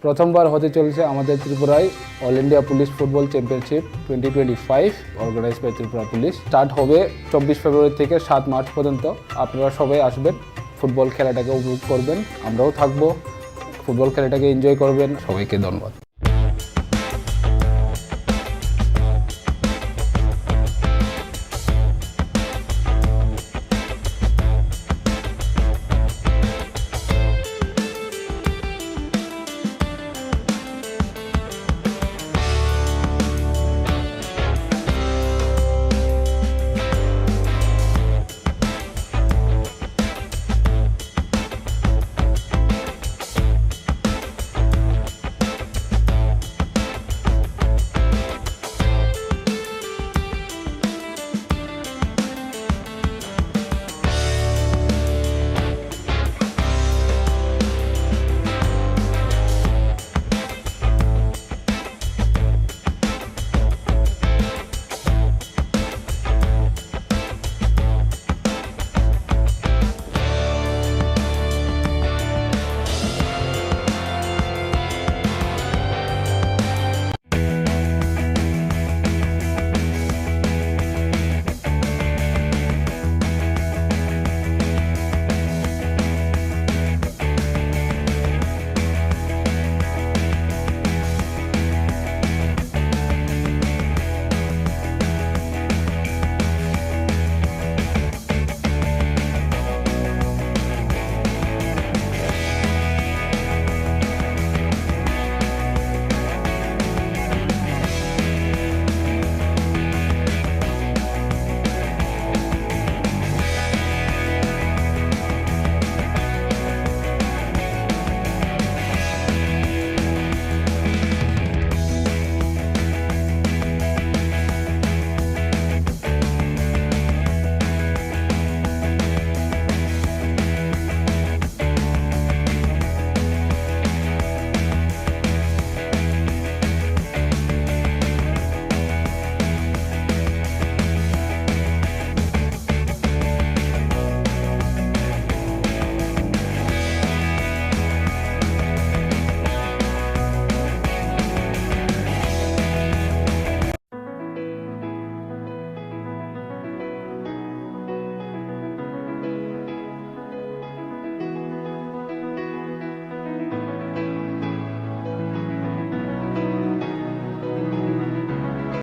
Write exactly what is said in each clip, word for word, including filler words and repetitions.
প্রথমবার হতে চলেছে আমাদের ত্রিপুরায় all India police football championship twenty twenty five, organise by Tripura police. Start হবে চব্বিশ ফেব্রুয়ারি থেকে সাত মার্চ পর্যন্ত। আপনারা সবাই আসবেন, ফুটবল খেলাটাকে উপভোগ করবেন, আমরাও থাকবো, ফুটবল খেলাটাকে এনজয় করবেন। সবাইকে ধন্যবাদ।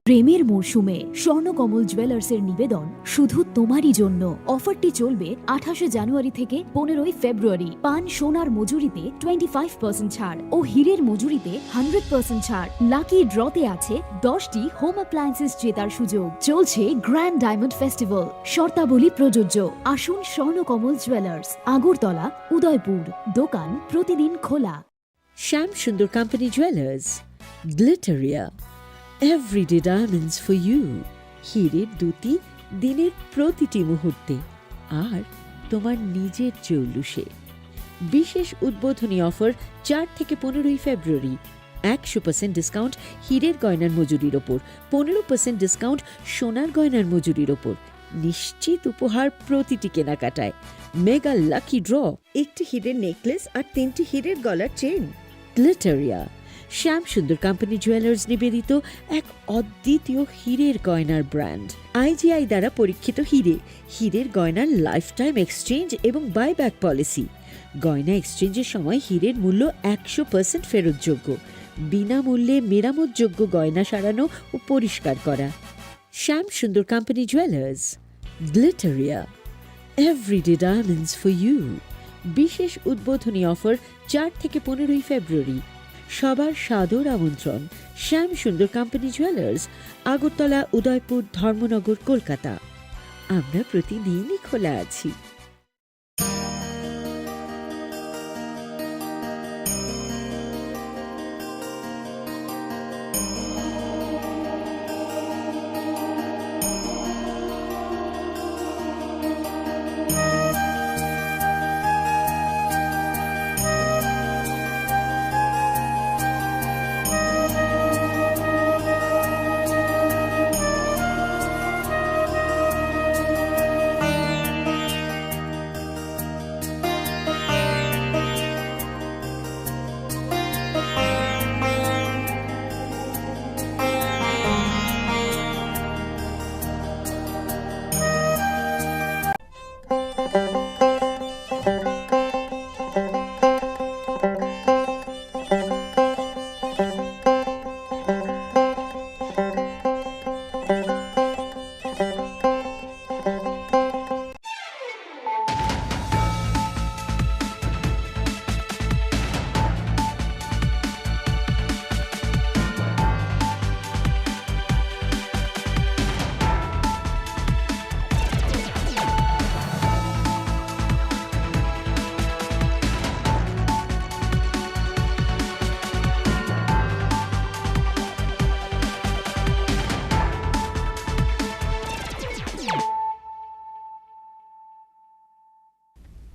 প্রেমের মরশুমে স্বর্ণকমল জুয়েলার্সের নিবেদন শুধু তোমারই জন্য। অফারটি চলবে আঠাশে জানুয়ারি থেকে পনেরোই ফেব্রুয়ারি। পান সোনার মজুরিতে টোয়েন্টি ফাইভ পার্সেন্ট ছাড় ও হীরের মজুরিতে হান্ড্রেড পার্সেন্ট ছাড়। লাকি ড্রতে আছে দশটি হোম অ্যাপ্লায়েন্সেস জেতার সুযোগ। চলছে গ্র্যান্ড ডায়মন্ড ফেস্টিভ্যাল, শর্তাবলী প্রযোজ্য। আসুন স্বর্ণকমল জুয়েলার্স, আগরতলা, উদয়পুর। দোকান প্রতিদিন খোলা। Shyam Sundar company jewellers, Glitteria, everyday diamonds for you. হীরের দ্যুতি দিনের প্রতিটি মুহূর্তে, আর তোমার নিজের জৌলুসে। বিশেষ উদ্বোধনী অফার চার থেকে পনেরোই ফেব্রুয়ারি। একশো পার্সেন্ট ডিসকাউন্ট হীরের গয়নার মজুরির ওপর, পনেরো পার্সেন্ট ডিসকাউন্ট সোনার গয়নার মজুরির ওপর। নিশ্চিত উপহার প্রতিটি কেনাকাটায়। মেগা লাকি ড্র, একটি হীরের নেকলেস আর তিনটি হীরের গলার চেইন। গ্লিটারিয়া, শ্যাম সুন্দর কোম্পানি জুয়েলার্স নিবেদিত এক অদ্বিতীয় হীরের গয়নার ব্র্যান্ড। আইজিআই দ্বারা পরীক্ষিত হীরে, হীরের গয়নার লাইফ টাইম এক্সচেঞ্জ এবং বাইব্যাক পলিসি। গয়না এক্সচেঞ্জের সময় হীরের মূল্য একশো পার্সেন্ট ফেরতযোগ্য। বিনামূল্যে মেরামতযোগ্য গয়না সারানো ও পরিষ্কার করা। Shyam Sundar company jewellers, Glitteria, everyday diamonds for you. বিশেষ উদ্বোধনী অফার চার থেকে পনেরোই ফেব্রুয়ারি। সবার সাদর আমন্ত্রণ। শ্যাম সুন্দর কোম্পানি জুয়েলার্স, আগরতলা, উদয়পুর, ধর্মনগর, কলকাতা। আমরা প্রতিদিনই খোলা আছি।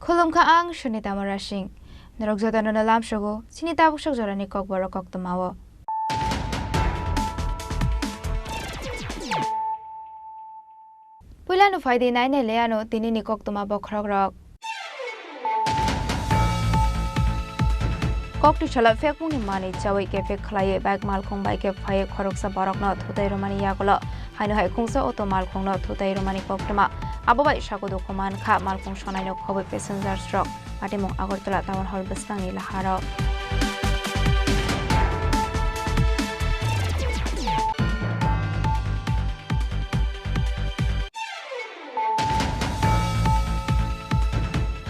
Khulumkha, ang Sunita Murasing. Norok jotono no lamsogo chini tabuk sok jorani kokborok koktwmao. Puilano phaidi nainai le ano tinini koktwma bokhorokrok. Koktwsalo phekmungni manwi chawi kepek khlaiwi bike malkhung bai khe phaiwi khoroksa borokno thutai rwmani yagulo haino hai khungsa auto malkhungno thutai rwmani koktwma. Abo bai sago dukhu mankha malkhung sonaino khobwi passengers rok. Patimung Agartala Town Hall bwskangni laharo.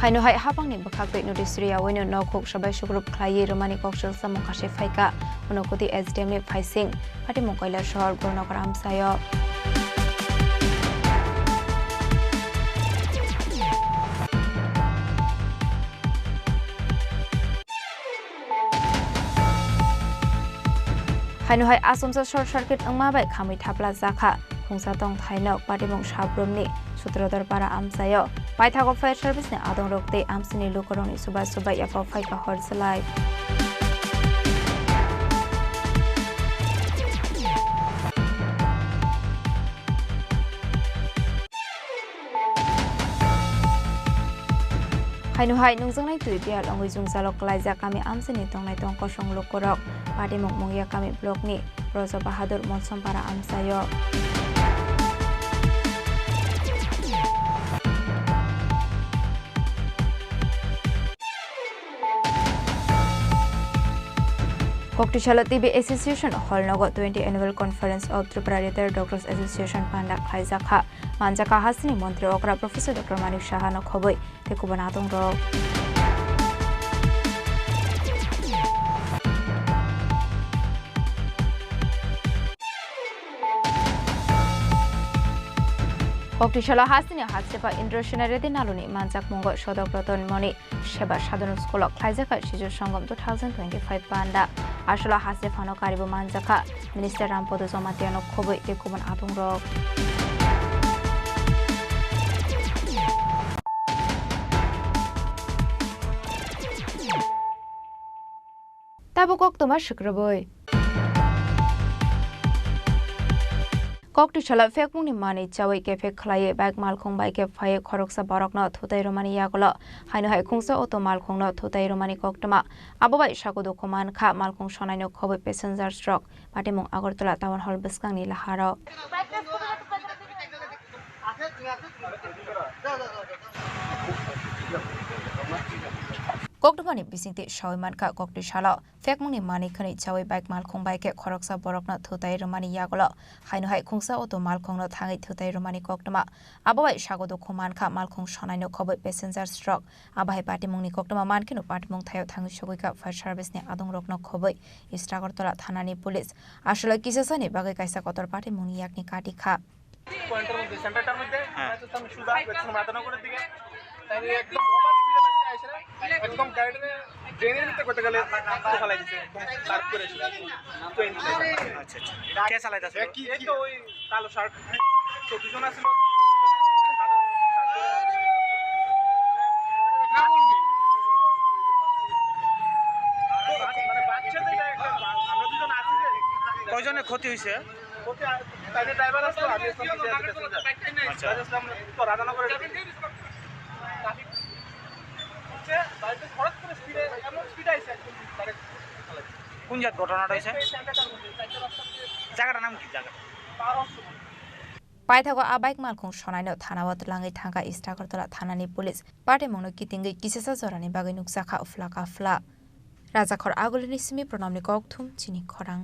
Haino hai hapangni bwkhaktwi notice rwyawi no nokhuk sabai sukrup khlaiwi rwmani koksil samung kase phaikha. Unokoti S D M ni phaising Patimung Kailasahar Gurunagar amchaio. Haino hai achomsa short circuit wngma bai khamwi thapla jakha. Khungsa tongthaino Patimung Sabrumni Sutradhar Para amchaio. Paithago fire service ni adongrok tei amchaini lukurokni chuba chuba yapha phaikha hor chwlai. Haino hai nungjaknai twi biyal wngwi jwngjalo kwlaijak kami amchaini tongnai tong kosong lukurok. Patimung Mungia kami block ni Brojo Bahadur Monsompara amchaio. Koktwsalo T B Association Hall nogo twenty Annual Conference of Tripura Retired Doctors Association panda khlaijak kha. Manjakha hasteni montri okra Professor Doctor Manik Saha no khobwi tei kubun adongrok. Koktwsalo hasteni Hastepha Indrasena Reddy Naluni manjakmungo Sodok Roton Moni Seba Sadhana School o khlaijak kha Sijo Sangam two thousand twenty-five panda. Asolo Hastephano karibo manjakha Minister Rampodo Jamatia no khobwi tei kubun adongrok. Tabuk koktwma swkrwbwi. Koktwsalo phekmungni manwi chawi kepek khlaiwi bike malkhung bai khe phaiwi khoroksa borokno thutai rwmani yagulo haino hai khungsa auto malkhungno thutai rwmani koktwma. Abo bai sago dukhu mankha malkhung sonaino khobwi passengers rok. Patimung Agartala Town Hall bwskangni laharo. Koktwmani bisingtwi sawi mankha, koktwsalo phekmungni manwi khwnwi chawi bike malkhung bai khe khoroksa borokno thutai rwmani yagulo haino hai khungsa auto malkhungno thangwi thutai rwmani koktwma. Abo bai sago dukhu mankha malkhung sonaino khobwi passengers rok. Abo hai patimungni koktwma mankheno patimung thaio thangwi sogwi kha fire service ni adongrokno khobwi East Agartala thanani police. Aswlai kisasani bagwi kaisa kotor patimungni yakni kati kha. পয়েন্টের মধ্যে, সেন্টারটার মধ্যে, হ্যাঁ। হয়তো আমি সোজা, একদম রাধানগরের দিকে। তাই একদম ওভার স্পিডে বাইকটা এসে একদম গাড়িটা ড্রেনের ভিতরে করতে গেলে তো ফালাই দিছে, একদম সার্ভ করে এসে। আচ্ছা, আচ্ছা। কে চালাইতাছে? এই তো ওই কালো শার্ট, তো দুজন আছিল। মানে বাচ্চা যেটা একটা, আমরা দুজন আছি যে। কয়জনের ক্ষতি হয়েছে? ক্ষতি আর, তাইলে ড্রাইভার আসলো, আমি আসলাম পিছে আছি প্যাসেঞ্জার। আচ্ছা। ড্রাইভার আসলাম তো রাধানগরের ট্রাফিক হচ্ছে, বাইকে হঠাৎ করে স্পিডে, এমন স্পিডে আইছে একদম ডাইরেক্ট। কোন জাত ঘটনাটা হয়েছে? এই সেন্টারটার মধ্যে, চারটে রাস্তা দিয়ে জায়গাটার নাম কি জায়গা? পার হচ্ছে। Paithago a bike malkhung sonaino thanao twlangwi thangkha East Agartala thanani police. Patimungno kitingwi kisasa jorani bagwi nukjakha uphla kaphla. Rajakhor Agulini simi Pranamni kokthum chini khorang.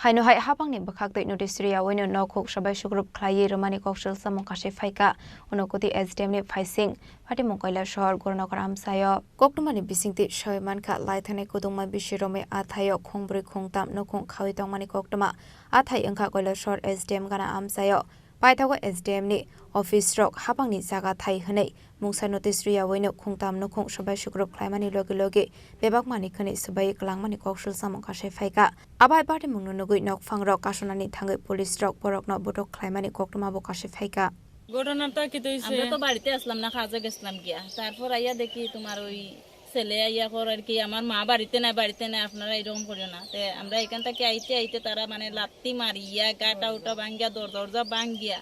Haino hai hapangni bwkhaktwi notice rwyawi no nokhuk sabai sukrup khlaiwi rwmani koksil samung kase phaikha. Unokoti S D M ni phaising Patimung Kailasahar Gurunagar amchaio. Koktwmani bisingtwi sawi mankha, lai thanai kudungma bisi romwi a thaio khungbrwi khungtam nukhung khawi tongmani koktwma. A thai wngkha Kailasahar S D M gana amchaio. Paithago S D M ni office rok hapangni jaga thai hwnwi mungsa notice rwyawi no khungtam nukhung sabai sukrup khlaimani logi logi bebak manwi khwnwi swbai kwlangmani koksil samung kase phaikha. Abo hai patimungno nugwi nokphang rok kasonani thangwi police rok borokno botok khlaimani koktwma bo kase phaikha. ঘটনাটা কি তো হইছে? আমরা তো বাড়িতে আসলাম না, কাজে গেছিলাম গিয়া। তারপর আইয়া দেখি তোমার ওই ছেলে আইয়া কর আর কি, "আমার মা বাড়িতে নাই, বাড়িতে নাই, আপনারা এরকম করিও না।" তে আমরা এখান থেকে আইতে আইতে তারা মানে লাত্তি মারিয়া, গাটা উটা ভাঙ্গিয়া, দর দরজা ভাঙ্গিয়া,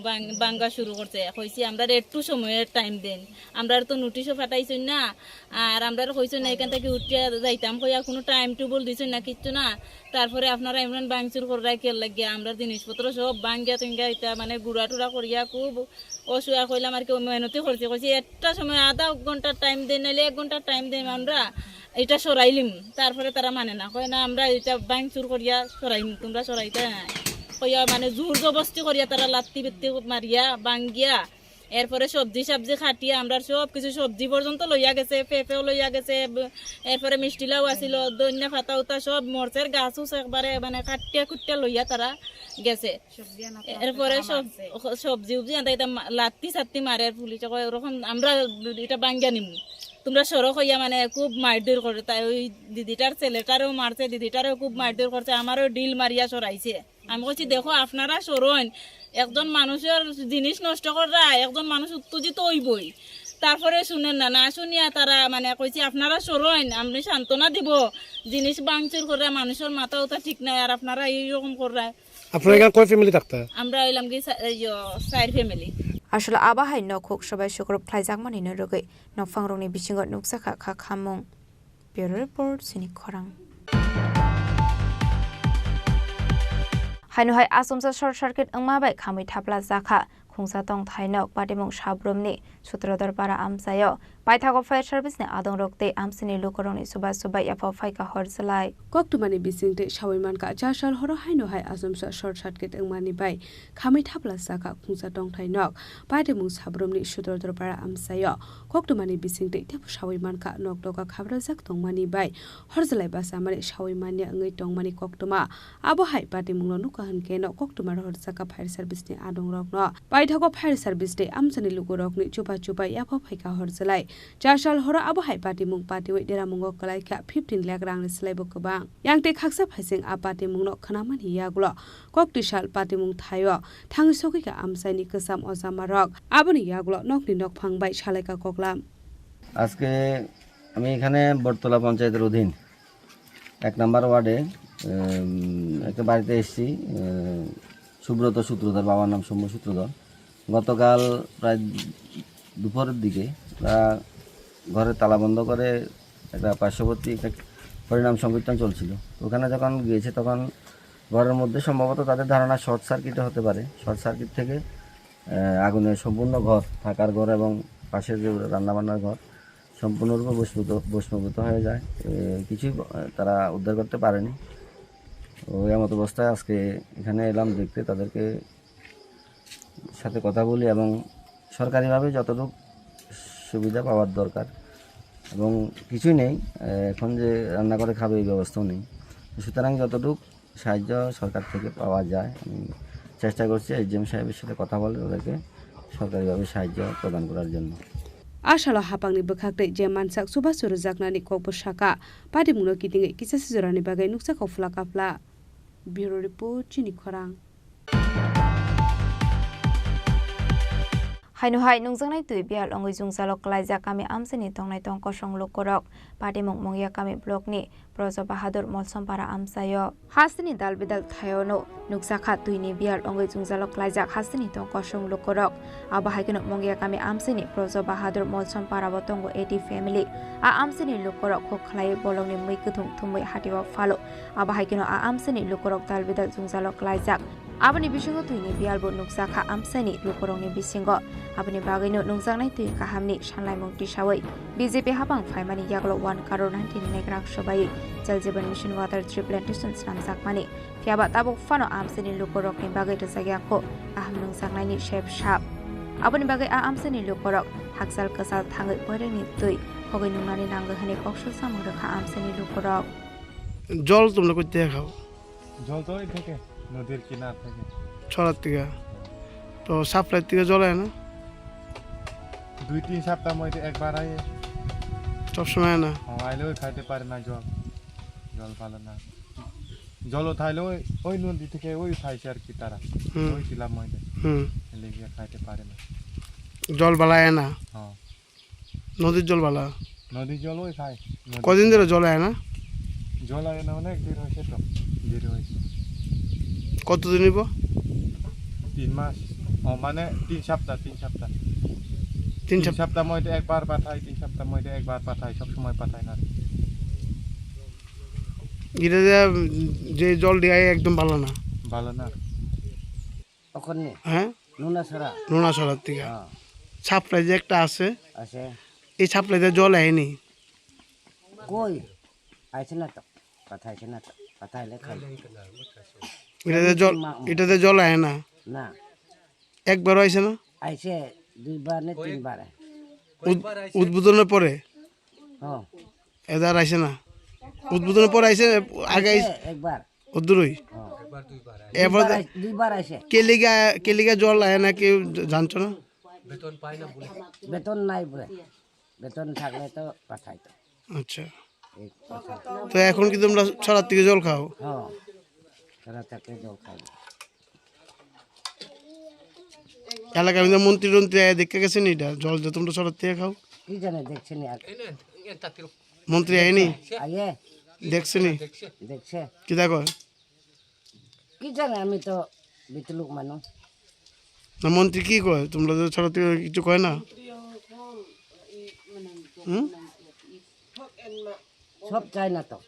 ভাং-, ভাঙ্গা শুরু করছে। কইছি, "আমরা একটু সময়ের টাইম দেন, আমরা তো নোটিশও ফাটাইছি না।" আর আমরা কইছি না, এখান থেকে উঠিয়া যাইতাম, কইয়া কোনো টাইম টেবল দিছি না, কিচ্ছু না। তারপরে আপনারা এমন ভাঙচুর করে রাখিয়ার লাগিয়া আমরা জিনিসপত্র সব ভাঙ্গিয়া টিঙ্গিয়া ইটা মানে গুড়া টুড়া করিয়া খুব অসুয়া কইলাম আর কি, মেহনতি করছি। কইছি, "একটা সময় আধা ঘন্টা টাইম দেন, নাইলে এক ঘন্টা টাইম দেন, আমরা এটা সরাইলিম।" তারপরে তারা মানে না, কয়, "না, আমরা এটা ভাঙচুর করিয়া সরাইম, তোমরা সরাইতে না।" কইয়া মানে জোর জবস্তি করিয়া তারা লাত্তি বিত্তি মারিয়া ভাঙ্গিয়া এরপরে সবজি সবজি কাটিয়া আমরা সব কিছু, সবজি পর্যন্ত লইয়া গেছে, পেঁপেও লইয়া গেছে, ব-, এরপরে মিষ্টি লাউ আছিল, ধনিয়া পাতা উতা সব মরচের গাছ উছ একবারে মানে কাটিয়া কুটিয়া লইয়া তারা গেছে। সবজি আনা তো এরপরে তারা সব মারছে। স-, সবজি উবজি আনতে এটা মা-, লাত্তি সাত্তি মারে আর পুলিশে কয়, "ওরকম আমরা এটা ভাঙ্গিয়া নিমু, তোমরা সড়ক হইয়া", মানে খুব মারধর করে। তাই ওই দিদিটার ছেলেটারেও মারছে, দিদিটারেও খুব মারধর করছে, আমারও ডিল মারিয়া সরাইছে। আমি কইছি, "দেখো, আপনারা সরইন, একজন মানুষের জিনিস নষ্ট কররা, একজন মানুষ উত্তেজিত হইবই।" তারপরে শুনেন না, না শুনিয়া তারা মানে কইছি, "আপনারা সরইন, আমি সান্ত্বনা দিব, জিনিস ভাঙচুর কররা, মানুষের মাথা উতা ঠিক নাই, আর আপনারা এইরকম কররা।" আপনারা এখানে কয় ফ্যামিলি থাকতা? আমরা হইলাম কি সা-, এই ইয়ো, চার family. Aswk abo hai nokhuk sobai sukrub khlaijakmani no rwgwi nokphangrokni bisingo nukjakha kha khamung. Bureau Report, Sini Khorang. Haino hai achomsa short circuit wngma bai khamwi thapla jakha khungsa tongthai nok patimung Sabrumni Sutrodor para amchaio paithago fire service ni adongrok tei amchaini lukurokni chuba chuba yapha phaikha hor jwlai. Koktwmani bisingtwi sawi mankha, chasal horo haino hai achomsa short circuit wngmani bai khamwi thapla jakha khungsa tongthai nok patimung Sabrumni Sutrodor para amchaio. Koktwmani bisingtwi teibo sawi mankha, nok doga khabrajak tongmani bai horjlai bachamani sawi manya wngwi tongmani koktwma. Abo hai patimungno nukha hwnkhe no koktwma rohorjakha fire service ni adongrokno. Paithago fire service tei amchaini lukurokni chuba chuba yapha phaikha horjlai. Chasal horo abo hai patimung patiwi deramungo kwlaikha fifteen lakh rangni swlaibo kwbang. Yang tei khaksa phaising a patimungno khwnamani yagulo koktwi sal patimung thaio thangwi sogwikha amchaini kwcham ojamarok. Aboni yagulo nokni nokphang bai salaikha koklam. আজকে আমি এখানে বটতলা পঞ্চায়েতের অধীন এক নম্বর ওয়ার্ডে, উম, একটা বাড়িতে এসেছি, উম, সুব্রত সূত্রধর, বাবার নাম সৌম্য সূত্রধর। গতকাল প্রায় দুপুরের দিকে ওরা ঘরে তালা বন্ধ করে একটা পার্শ্ববর্তী একটা হরিনাম সংকীর্তন চলছিল। তো ওখানে যখন গিয়েছে, তখন ঘরের মধ্যে সম্ভবত তাদের ধারণা শর্ট সার্কিটে হতে পারে। শর্ট সার্কিট থেকে, আহ, আগুনে সম্পূর্ণ ঘর, থাকার ঘর এবং পাশের যে রান্নাবান্নার ঘর সম্পূর্ণরূপে ভস্মীভূত, ভস্মীভূত হয়ে যায়। এ, কিছুই, আহ, তারা উদ্ধার করতে পারেনি। ওই এমত অবস্থায় আজকে এখানে এলাম দেখতে, তাদেরকে সাথে কথা বলি এবং সরকারিভাবে যতটুকু সুবিধা পাওয়ার দরকার এবং কিছুই নেই, আহ, এখন যে রান্না করে খাবে এই ব্যবস্থাও নেই। সুতরাং যতটুকু সাহায্য সরকার থেকে পাওয়া যায়, আমি চেষ্টা করছি এসডিএম সাহেবের সাথে কথা বলে তাদেরকে সরকারিভাবে সাহায্য প্রদান করার জন্য। A salo hapangni bwkhaktwi je mansak chubachu rwjaknani kokbo saka, patimungno kitingwi kisa sijorani bagwi nukjakha phla kaphla. Bureau Report, Chini Khorang. Haino hai nungjaknai twi biyal wngwi jwngjalo klaijak kami amchaini tongnai tong kosong lukurok. Patimung Mungya kami blockni Brojo Bahadur Molsompara amchaio. Hasteni dal bidal thaiono nukjakha twini biyal wngwi jwngjalo klaijak hasteni tong kosong lukurok. Abo hai kheno Mungya kami amchaini Brojo Bahadur Molsompara bo tongo eighty family. A amchaini lukurok huk khlaiwi bolongni mui kwthwng thumwi hatio phalo. Abo hai kheno a amchaini lukurok dal bidal jwngjalo klaijak. Aboni bisingo twini biyalbo nukjakha amchaini lukurokni bisingo. Aboni bagwino nukjaknai twi kahamni sanlaimung tisawi B J P hapang phaimani yagulo one crore ninety lakh rang sobai Jal Jeevan Mission Water Tree Plantation swnamjakmani. Phiyaba tabuk phano amchaini lukurokni bagwi rwjakya kho kaham nukjaknaini sep sap. Aboni bagwi a amchaini lukurok hakchal kwchal thangwi poirengni twi khogwi nungnani nango hwnwi kok sulsamung rwkha amchaini lukurok. জল তোমরা করতে খাও? জল তো ওই থেকে, নদীর কিনার থেকে। ছড়ার থেকে। তো সাপ্লাইর থেকে জল আয় না? দুই তিন সপ্তাহ মধ্যে একবার আয়। সবসময় আয় না? হ্যাঁ, আইলেও খাইতে পারে না জল, জল ভালো না। জল উঠাইলে ওই, ওই নদী থেকে ওই উঠাইছে আর কি তারা। হুম। ওই টিলা ময়দা। হুম। লেগে খাইতে পারে না। জল বালায় না? হ্যাঁ। নদীর জল বালা? নদীর জল ওই খায়। নদীর কদিন ধরে জল আয় না? জল আয় না, অনেক দেরি হয়েছে তো। দেরি হয়েছে। কতদিন হইব? তিন মাস। ও, মানে তিন সপ্তাহ, তিন সপ্তাহ। তিন তিন সপ্তাহ। সপ্তাহ মধ্যে একবার পাঠায়, তিন সপ্তাহ মধ্যে একবার পাঠায়, সব সময় পাঠায় না। এটা যে, উম, যে জল দিয়ে একদম ভালো না। ভালো না। ওখানে? হ্যাঁ? নুনাছড়া। নুনাছড়ার থেকে। হ্যাঁ। সাপ্লাই যে একটা আছে, আছে। এই সাপ্লাই দিয়ে জল আয়নি। কই? আইছে না তো। কথা আইছে না তো। কথা আইলে খাই। এটা দিয়ে জল, মা-, এটা দিয়ে জল আয় না। না। একবারও আইছে না? আইছে দুইবার না তিনবার। উদ-, উদ্বোধনের পরে? হ্যাঁ। এদার আইছে না? উদ্বোধনের পরে আইছে, আগে আইছে আইছে? একবার। অদূরই? হ্যাঁ। এবার দুইবার আই-, দুইবার আই-, দুইবার আইছে। কেলিগা, কেলিগা জল আয় না কেউ জ-, জানছো না? বেতন পায় না বলে। বেতন নাই বলে। বেতন থাকলে তো পাঠাইতো। আচ্ছা। এই কথা। তো এখন কি তোমরা ছড়ার থেকে জল খাও? হ্যাঁ। ছড়া থেকে জল খাই। এলাকার মধ্যে মন্ত্রী টন্ত্রী আয়া দেখে গেছেন এটা? জল যে তোমরা ছড়ার থেকে খাও? কি জানে, দেখছে নি আর। মন্ত্রী আয়নি? আইয়ে। দেখছে নি? দেখছে। কিতা কয়? কি জানে, আমি তো বিতলুক মানুষ। না, মন্ত্রী কি কয়? তোমরা যে ছড়ার থেকে কিছু কয় না? হুম? সব চায় না তো।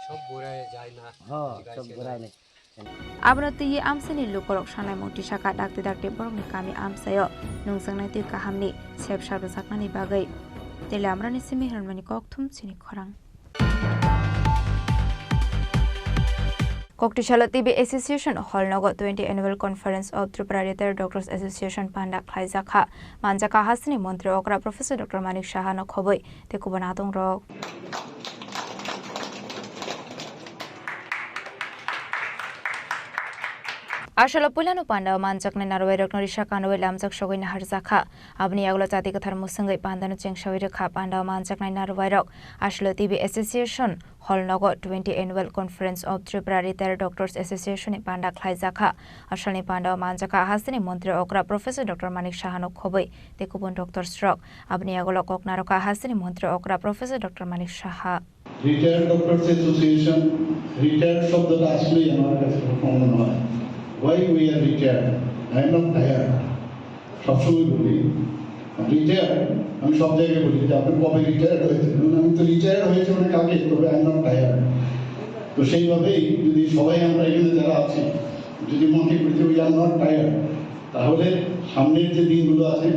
সব ঘুরায় যায় না। হ্যাঁ, সব ঘুরায় না। Abono twiwi amchaini lukurok sanai mung tisaka dakti dakti borokni kami amchaio nungjaknai twi kahamni sep sarjaknani bagwi. Tele amrani simi hwnmani kokthum chini khorang. Koktisalo T B Association Hall nogo twenty Annual Conference of Tripura Retired Doctors Association panda khlaijakha. Manjakha hasteni montri okra Professor Doctor Manik Saha no khobwi tei kubun adongrok. Asalo puilano pandao manjaknai narwai rokno risa kanwi lamjak sogwi naharjakha. Aboni yagulo chati kwthar mwswngwi pandano chengsawi rwkha. Pandao manjaknai narwai rok asalo T B Association Hall nogo twenty Annual Conference of Tripura Retired Doctors Association ni panda khlaijakha. Asalni pandao manjakha hasteni montri okra Professor Doctor Manik Saha no khobwi tei kubun doctors rok. Aboni yagulo kok narwkha hasteni montri okra Professor Doctor Manik Saha. Retired Doctors Association, retired শব্দটা আসলেই আমার কাছে খুব কমন হয়। Why we are retired? I am not tired. সবসময় বলি, রিটায়ার্ড, আমি সব জায়গায় বলি যে, "আপনি কবে রিটায়ার্ড হয়েছেন?" বলুন, "আমি তো রিটায়ার্ড হয়েছি অনেক আগে, তবে I am not tired।" তো সেইভাবেই যদি সবাই আমরা এখানে যারা আছি, যদি মনে করি যে we are not tired, তাহলে সামনের যে দিনগুলো আছে,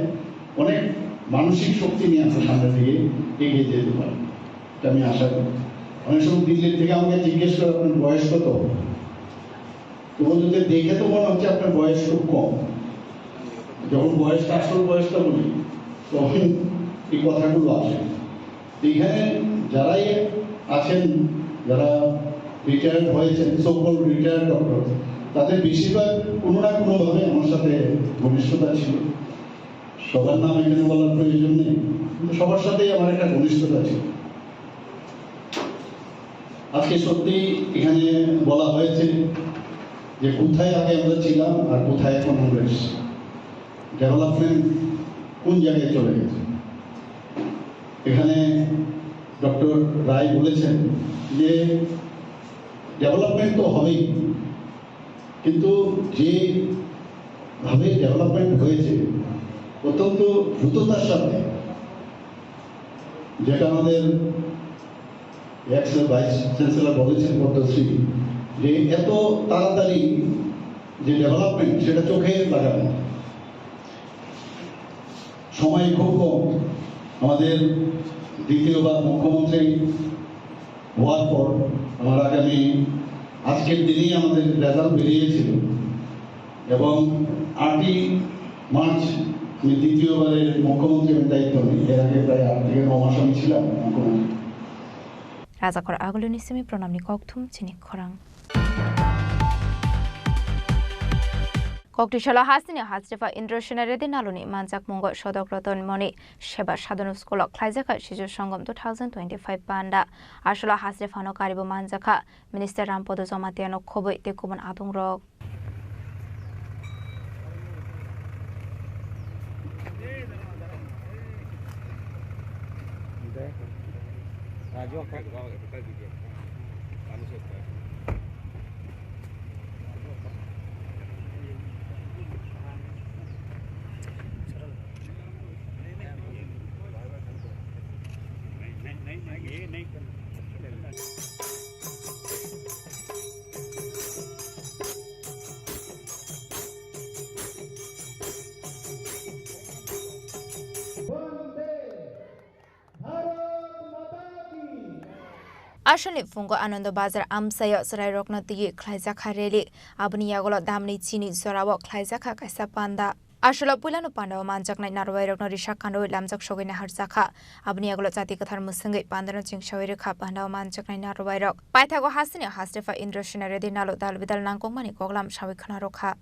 অনেক মানসিক শক্তি নিয়ে আমরা সামনের দিকে এগিয়ে যেতে পারি, এটা আমি আশা করি। অনেক সময় দিল্লির থেকে আমাকে জিজ্ঞেস করে, "আপনার বয়স কত?" তো বলতে দেখে তো মনে হচ্ছে আপনার বয়স খুব কম। যখন বয়সটা, আসল বয়সটা বলি, তখন এই কথাগুলো আসে। এখানে যারাই আছেন, যারা রিটায়ার্ড হয়েছেন, সো কল্ড রিটায়ার্ড ডক্টর, তাদের বেশিরভাগ কোনো না কোনোভাবে আমার সাথে ঘনিষ্ঠতা ছিল। সবার নাম এখানে বলার প্রয়োজন নেই, কিন্তু সবার সাথেই আমার একটা ঘনিষ্ঠতা ছিল। আজকে সত্যি এখানে বলা হয়েছে যে কোথায় আগে আমরা ছিলাম আর কোথায় এখন আমরা এসেছি, ডেভেলপমেন্ট কোন জায়গায় চলে গেছে। এখানে ডক্টর রায় বলেছেন যে ডেভেলপমেন্ট তো হবেই, কিন্তু যেভাবে ডেভেলপমেন্ট হয়েছে অত্যন্ত দ্রুততার সাথে, যেটা আমাদের এক্স ভাইস চ্যান্সেলর বলেছেন পদ্মশ্রী, যে এত তাড়াতাড়ি যে ডেভেলপমেন্ট, সেটা চোখে লাগানো। সময় খুব কম। আমাদের দ্বিতীয়বার মুখ্যমন্ত্রী হওয়ার পর আমার আগামী, আজকের দিনেই আমাদের রেজাল্ট বেরিয়েছিল এবং আটই মার্চ আমি দ্বিতীয়বারের মুখ্যমন্ত্রী আমি দায়িত্ব নিই। এর আগে প্রায় আট থেকে ন মাস আমি ছিলাম মুখ্যমন্ত্রী। Rajakhor agulini simi pranamni kokthum chini khorang. Koktisalo hasteni Hasrifa Indrasena Reddy Naluni manjakmungo Sodok Roton Moni Seba Sadhana School o khlaijakha Sijo Songom two thousand twenty-five panda. Asolo Hasrifano karibo manjakha Minister Rampodo Jomatiano khobwi tei kubun adungrok. Asoni phungo Anando Bazar amchaio chwrairokno twiwi khlaijakha rally. Aboni yagulo damni chini jorao khlaijakha kaisa panda. Asolo puilano pandao manjaknai narwairokno risa kanwi lamjak sogwi naharjakha. Aboni yagulo chati kwthar mwswngwi pandano chingsawi rwkha pandao manjaknai narwairok. Paithago hasteni Hasrifa Indrasena Reddy Nalu dalbidal nangkukmani koklam sawi khwnarokha.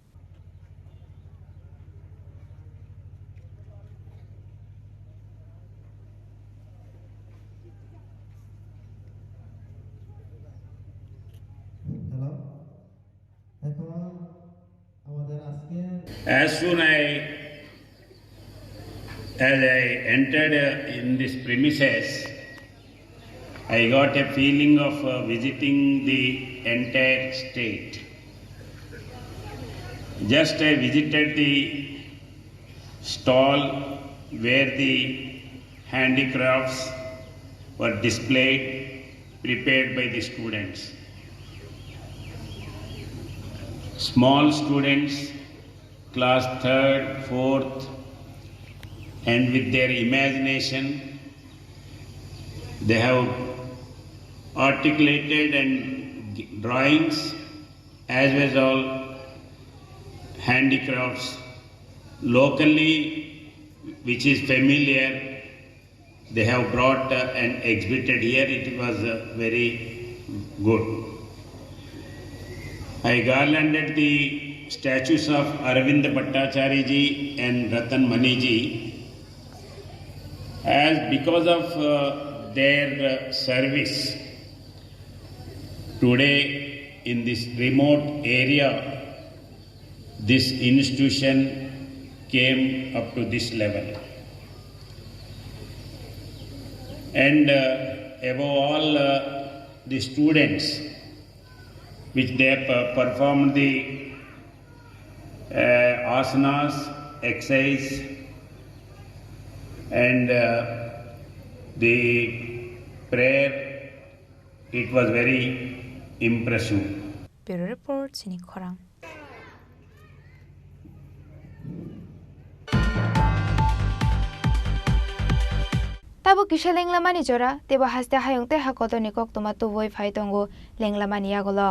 Hello. এখন আমাদের আজকে As soon I, as I entered, uh, in this premises, I got a feeling of, uh, visiting the entire state. Just I visited the stall where the handicrafts were displayed, prepared by the students. Small students, class third, fourth, and with their imagination, they have articulated and drawings as well as all handicrafts locally, which is familiar, they have brought, uh, and exhibited here. It was, uh, very good. I garlanded the statues of Arvind Bhattacharya ji and Ratan Mani ji, as because of, uh, their, uh, service, today in this remote area, this institution came up to this level. And, uh, above all, uh, the students, which they have, uh, performed the, uh, asanas, exercise, and, uh, the prayer, it was very impressive. Bureau Report, Chini Khorang. Tabuk kisa lenglamani jora, teibo haste hayung tei ha kotorni koktwma tubui phai tongo lenglamani yagulo.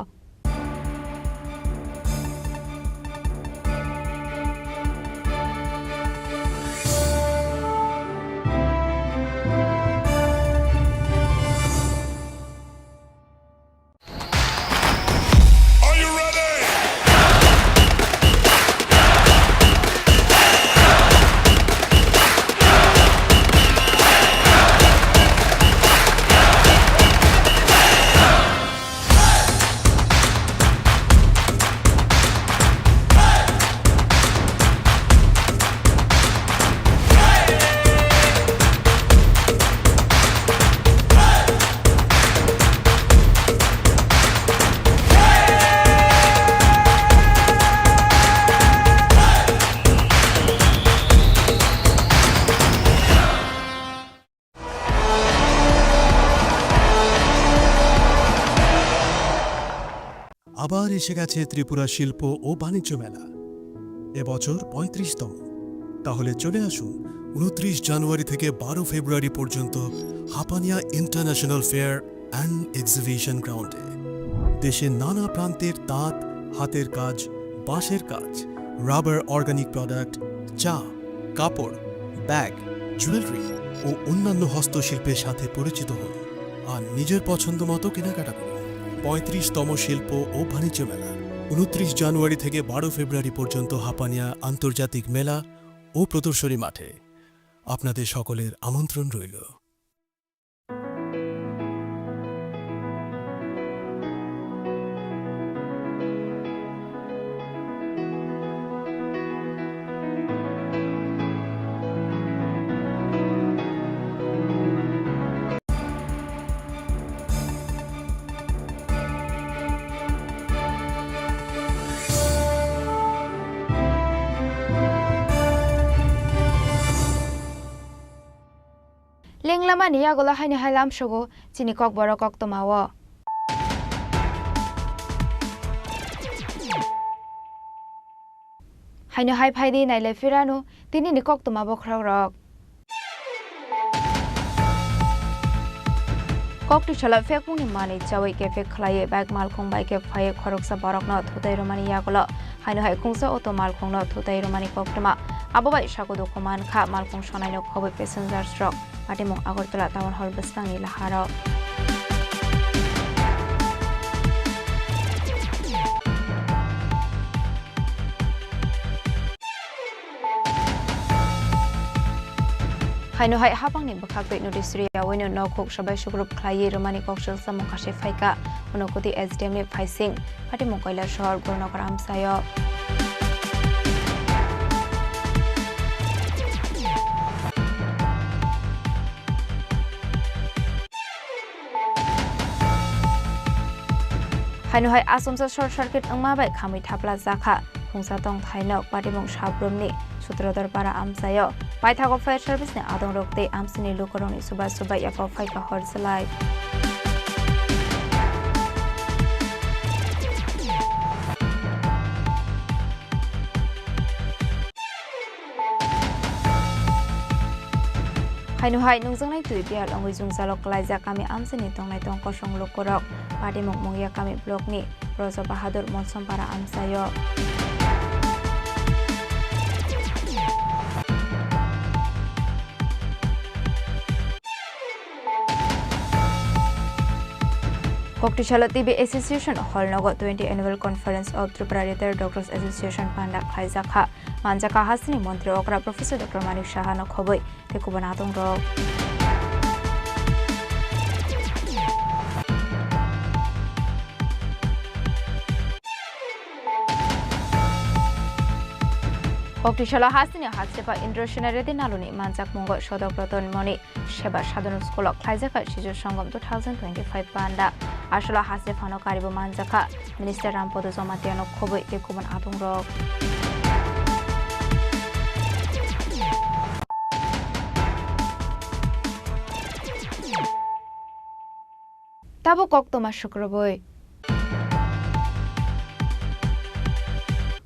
আবার এসে গেছে ত্রিপুরা শিল্প ও বাণিজ্য মেলা। এবছর পঁয়ত্রিশতম। তাহলে চলে আসুন ঊনত্রিশ জানুয়ারি থেকে বারো ফেব্রুয়ারি পর্যন্ত Hapania international fair and exhibition গ্রাউন্ডে। দেশের নানা প্রান্তের তাঁত, হাতের কাজ, বাঁশের কাজ, রাবার অর্গানিক প্রোডাক্ট, চা, কাপড়, ব্যাগ, জুয়েলারি ও অন্যান্য হস্তশিল্পের সাথে পরিচিত হন আর নিজের পছন্দ মতো কেনাকাটা করুন। পঁয়ত্রিশতম শিল্প ও বাণিজ্য মেলা, ঊনত্রিশ জানুয়ারি থেকে বারো ফেব্রুয়ারি পর্যন্ত হাপানিয়া আন্তর্জাতিক মেলা ও প্রদর্শনী মাঠে আপনাদের সকলের আমন্ত্রণ রইল। Lenglamani yagulo haino hai lamsogo chini kokborok koktwmao. Haino hai phaidi nailai phirano tinini koktwma bokhorokrok. Koktisalo phekmungni manwi chawi kepek khlaiwi bike malkhung bai khe phaiwi khoroksa borokno thutai rwmani yagulo haino hai khungsa auto malkhungno thutai rwmani koktwma. Abo bai sago dukhu mankha malkhung sonaino khobwi passengers rok. Patimung Agartala Town Hall bwskangni laharo. Haino hai hapangni bwkhaktwi notice rwyaui no nokhuk sabai sugrup khlaiwi rwmani kok chwlsa mung kase phaikha, Unakoti S D M ni phaising, Patimung Kailasahar, Gurunagar amchaio. Haino hai achomsa short circuit wngma bai khamwi thapla jakha. Khungsa tongthai nok Patimung Sabrumni Sutradhar Para amchaio. Paithago fire service ni adongrok tei amchaini lukurokni chuba chuba yaphao phaikha hor chwlai. Haino hai nungjaknai twi bihal wngwi jwngjalo klaijak kami amchaini tongnai tong kosong lukurok. Patimung Mungia kami block ni Brojo Bahadur Monsompara amchaio. Koktisalo T B Association Hall nogo twenty Annual Conference of Tripura Retired Doctors Association panda khlaijak kha. Manjakha hasteni montri okra Professor Doctor Manik Saha no khobwi tei kubun adongrok. Koktisalo hasteni Hastepha Indrasena Reddy Naluni manjakmungo Sodok Roton Moni Seba Sadhana School o khlaijak kha Sijo Songom two thousand twenty-five panda. Asolo Hastephano karibo manjakha Minister Rampodo Jamatia no khobwi tei kubun adongrok. Tabuk koktwma sukrubwi.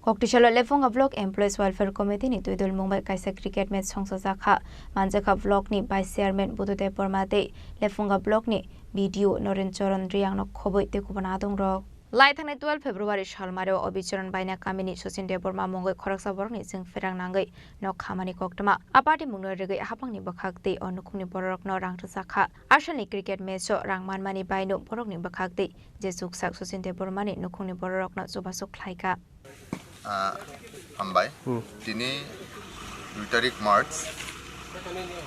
Koktisalo Lephunga Block Employees Welfare Committee ni twidulmung bai kaisa cricket match songchajak kha. Manjakha block ni Vice Chairman Buddhadev Borma tei Lephunga Block ni B D O Noren Choron Riang no khobwi tei kubun adongrok. Lai thangnai twelve February salmari o Obicharan Baina kamini Sachin Debbarma mungwi khoroksa borokni chwng pherang nangwi nok khamani koktwma. A party mungno rigwi hapangni bwkhak tei o nukhungni bororokno rang rwjak kha. Asalni cricket match o rang manmani baino borokni bwkhak tei je chuksak Sachin Debbarmani nukhungni bororokno chubachu khlaikha. Ah, hambai. Hmm. Tini dui tarik March,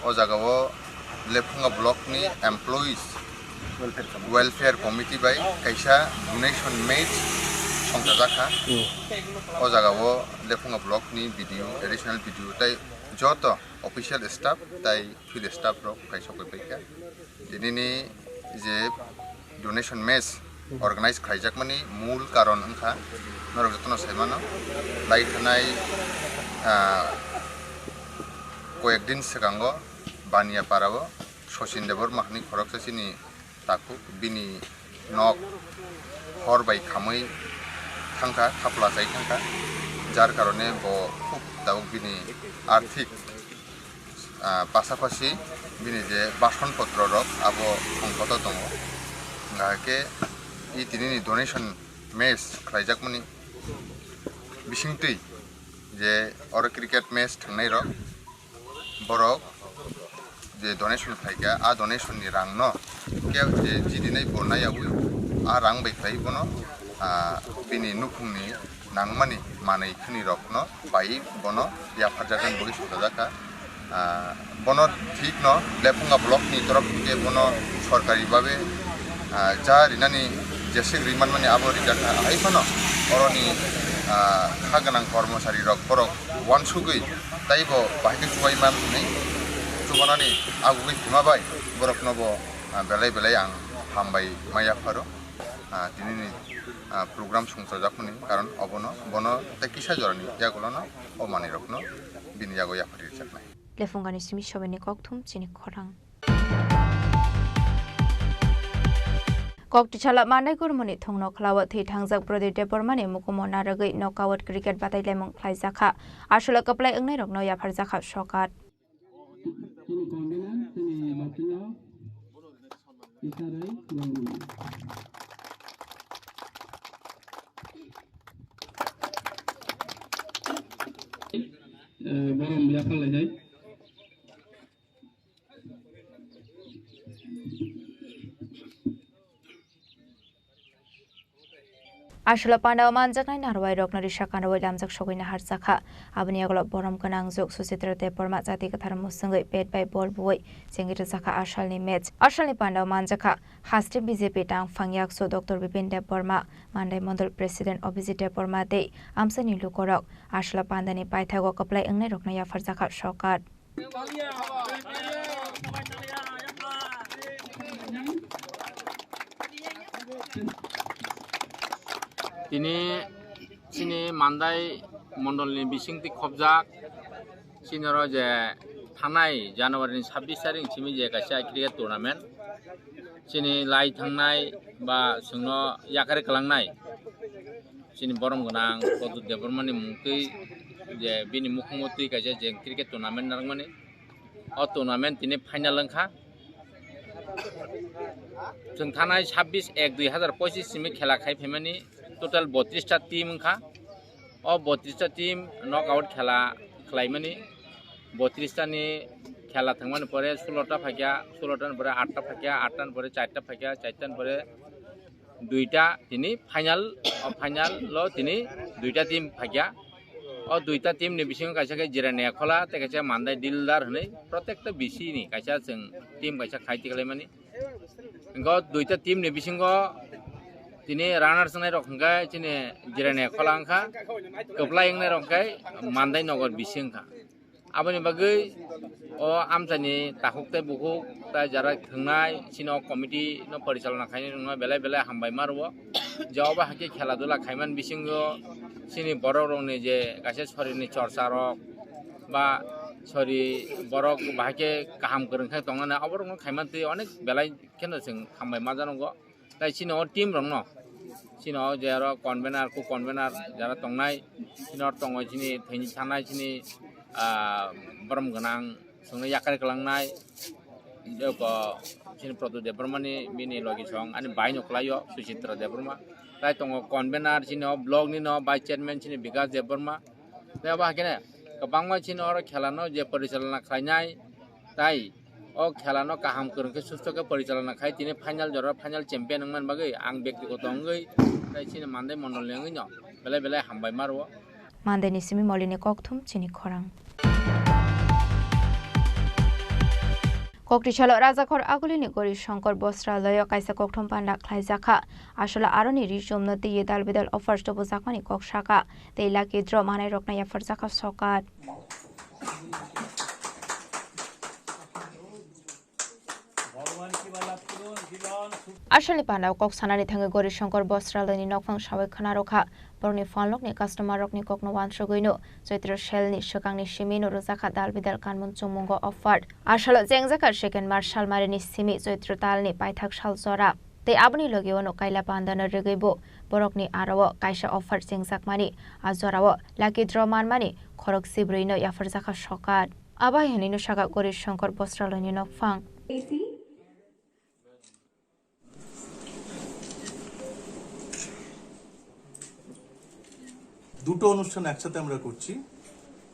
o jagao Lephunga Block ni Employees Welfare Committee. Welfare Committee bai kaisa donation match songchajak kha. Hmm. O jagao Lephunga Block ni B D O, Additional B D O tei joto official staff tei field staff rok kaisa koi paikha. Tinini je donation match organize khlaijakmani mul karon wngkha, norok jotono saimano, lai thanai, ah, koyek din swkango Baniya parao Sachin Debbarma hwnwi khoroksa chini takhuk, bini nok hor bai khamwi thangkha, thapla chai thangkha, jar karone bo khub tabuk bini arthik, ah, pasapasi bini je bason potro rok abo songkoto tongo. Hingkha khe i tinini donation match khlaijakmani bisingtwi je oro cricket match thangnai rok, borok je donation khlaikha, a donation ni rang no khe je jidinai bo naiyaui a rang bai khlai bono, ah, Bini nukhungni nangmani manwi khwnirokno bai bono yapharjaknani bagwi sajajak kha. Ah, bono thikno Lephunga blockni torof thike bono sorkari babe, ah, ja rinani jesik rimanmani abo rijak kha. Hai phano oroni, ah, kha gwnang kormocharirok borok uansugwi taibo bahai khe chubai man hwnwi chubanani agugwi thwima bai borokno bo, ah, belai belai ang hambai ma yapharo. Ah, tinini, ah, program songchajakmani karon obono, bono tei kisa jorani yagulono o manwirokno bini yago yapharwi rwjaknai. Lephungani simi sobaini kokthum chini khorang. Kok tisala manai kurmani thongno khlawo thwi thangjak Pradip Debbarmani mukumo narwgwi knockout cricket batailaimung khlaijakha. Aswla kwplai wngnairokno yapharjakha sokat. Chini convener, chini Bachiya, Isaroi, Gormani. Eh, borom yapharlainai. Aswla pandao manjaknai narwai rokno risa kanrwui lamjak sogwi naharjakha. Aboni yagulo borom gwnang juk Suchitra Debbarma jati kwthar musungwi bat bai bol buwi chengwi rwjakha asalni match. Asalni pandao manjakha haste B J P tangphang yaksu Doctor Bipin Debbarma, Mandai Mondol President Abhijit Debbarma tei amchaini lukurok. Aswla pandani paithago kwplai wngnai rokno yapharjakha sokat. Tini chini Mandai mondolni bisingtwi khobjak, chini oro je thanai January ni sabbish tarik simi je kaisa cricket tournament, chini lai thangnai ba chwngno yakari kwlangnai. Chini borom gwnang Pradip Debbarmani mungtwi je bini mukhungmotwi kaisa je cricket tournament narwkmani. O tournament tini final wngkha. Chwng thanai sabbish ek dui hazar pochis simi khela khai phaimani total botris ta team wngkha. O botris ta team knockout khela khlaimani. Botris ta ni khela thangmani pore sulo ta phaikha, sulo ta ni pore aat ta phaikha, aat ta ni pore char ta phaikha, char ta ni pore duita tini final, o final lo tini duita team phaikha. O duita team ni bisingo kaisa khe Jirania Khola tei kaisa Mandai Dildar hwnwi protekta B C ni kaisa chwng team kaisa khai tiklaimani. Hwnkhe o duita team ni bisingo tini runners wngnai rok hwnkhe chini Jirania Khola wngkha, kwplai wngnai rok hwnkhe Mandai Nogor B C wngkha. Aboni bagwi o amchaini takhuk tei bukhuk tai jara thwngnai chini o committee no porichalona khainai rokno belai belai hambai ma rwo. Je obo hakhe khela dula khaiman bisingo chini borok rokni je kaisa sorini chorcha rok ba sori borok bahai khe kaham kwrwng khe tongnani obo rokno khaiman twi onek belai kheno chwng hambai ma janogo. Tai chini o team rokno, chini o je aro convener, co-convener jara tongnai, chini o tongo chini thwini thanai chini, ah, borom gwnang, chwngno yakari kwlangnai, joko chini Pradip Debbarmani bini logi song, ani bai no kwlaio Suchitra Debbarma. Tai tongo convener chini o block ni no vice chairman chini Bikas Debbarma. Tei abo hakhe kwbangma chini oro khela no je porichalona khlainai, tai o khela no kaham kwrwng khe susto khe porichalona khai tini final jora final champion wngmani bagwi ang bektigoto wngwi tai chini Mandai mondol ni wngwi no belai belai hambai ma rwo. Mandai ni simi Molini kokthum chini khorang. Koktisalo Rajakhor Agulini Gori Shankar Bostraloyo kaisa kokthum panda khlaijakha. Aswla aroni rijumno twiwi dal bidal offers tubujakmani kok saka tei lucky draw manai rokno yapharjakha sokat. Aswlni pandao kok sanani thangwi Gori Shankar Bostraloyni nokphang sawi khna rwkha. Borokni phalnokni customer rokni kokno uansugwino Chaitra sale ni swkangni simi no rwjakha dal bidal kanmung chummungo offer. Aswlo chengjakha second March salmarini simi Chaitra talni paithak sal jora. Tei aboni logi o no kaila pandano rwgwi bo borokni aro o kaisa offer chengjakmani, a jorao lucky draw manmani khorok sibrwi no yapharjakha sokat. Abo hai hwnwi no saka Gori Shankar Bostraloyni nokphang. দুটো অনুষ্ঠান একসাথে আমরা করছি।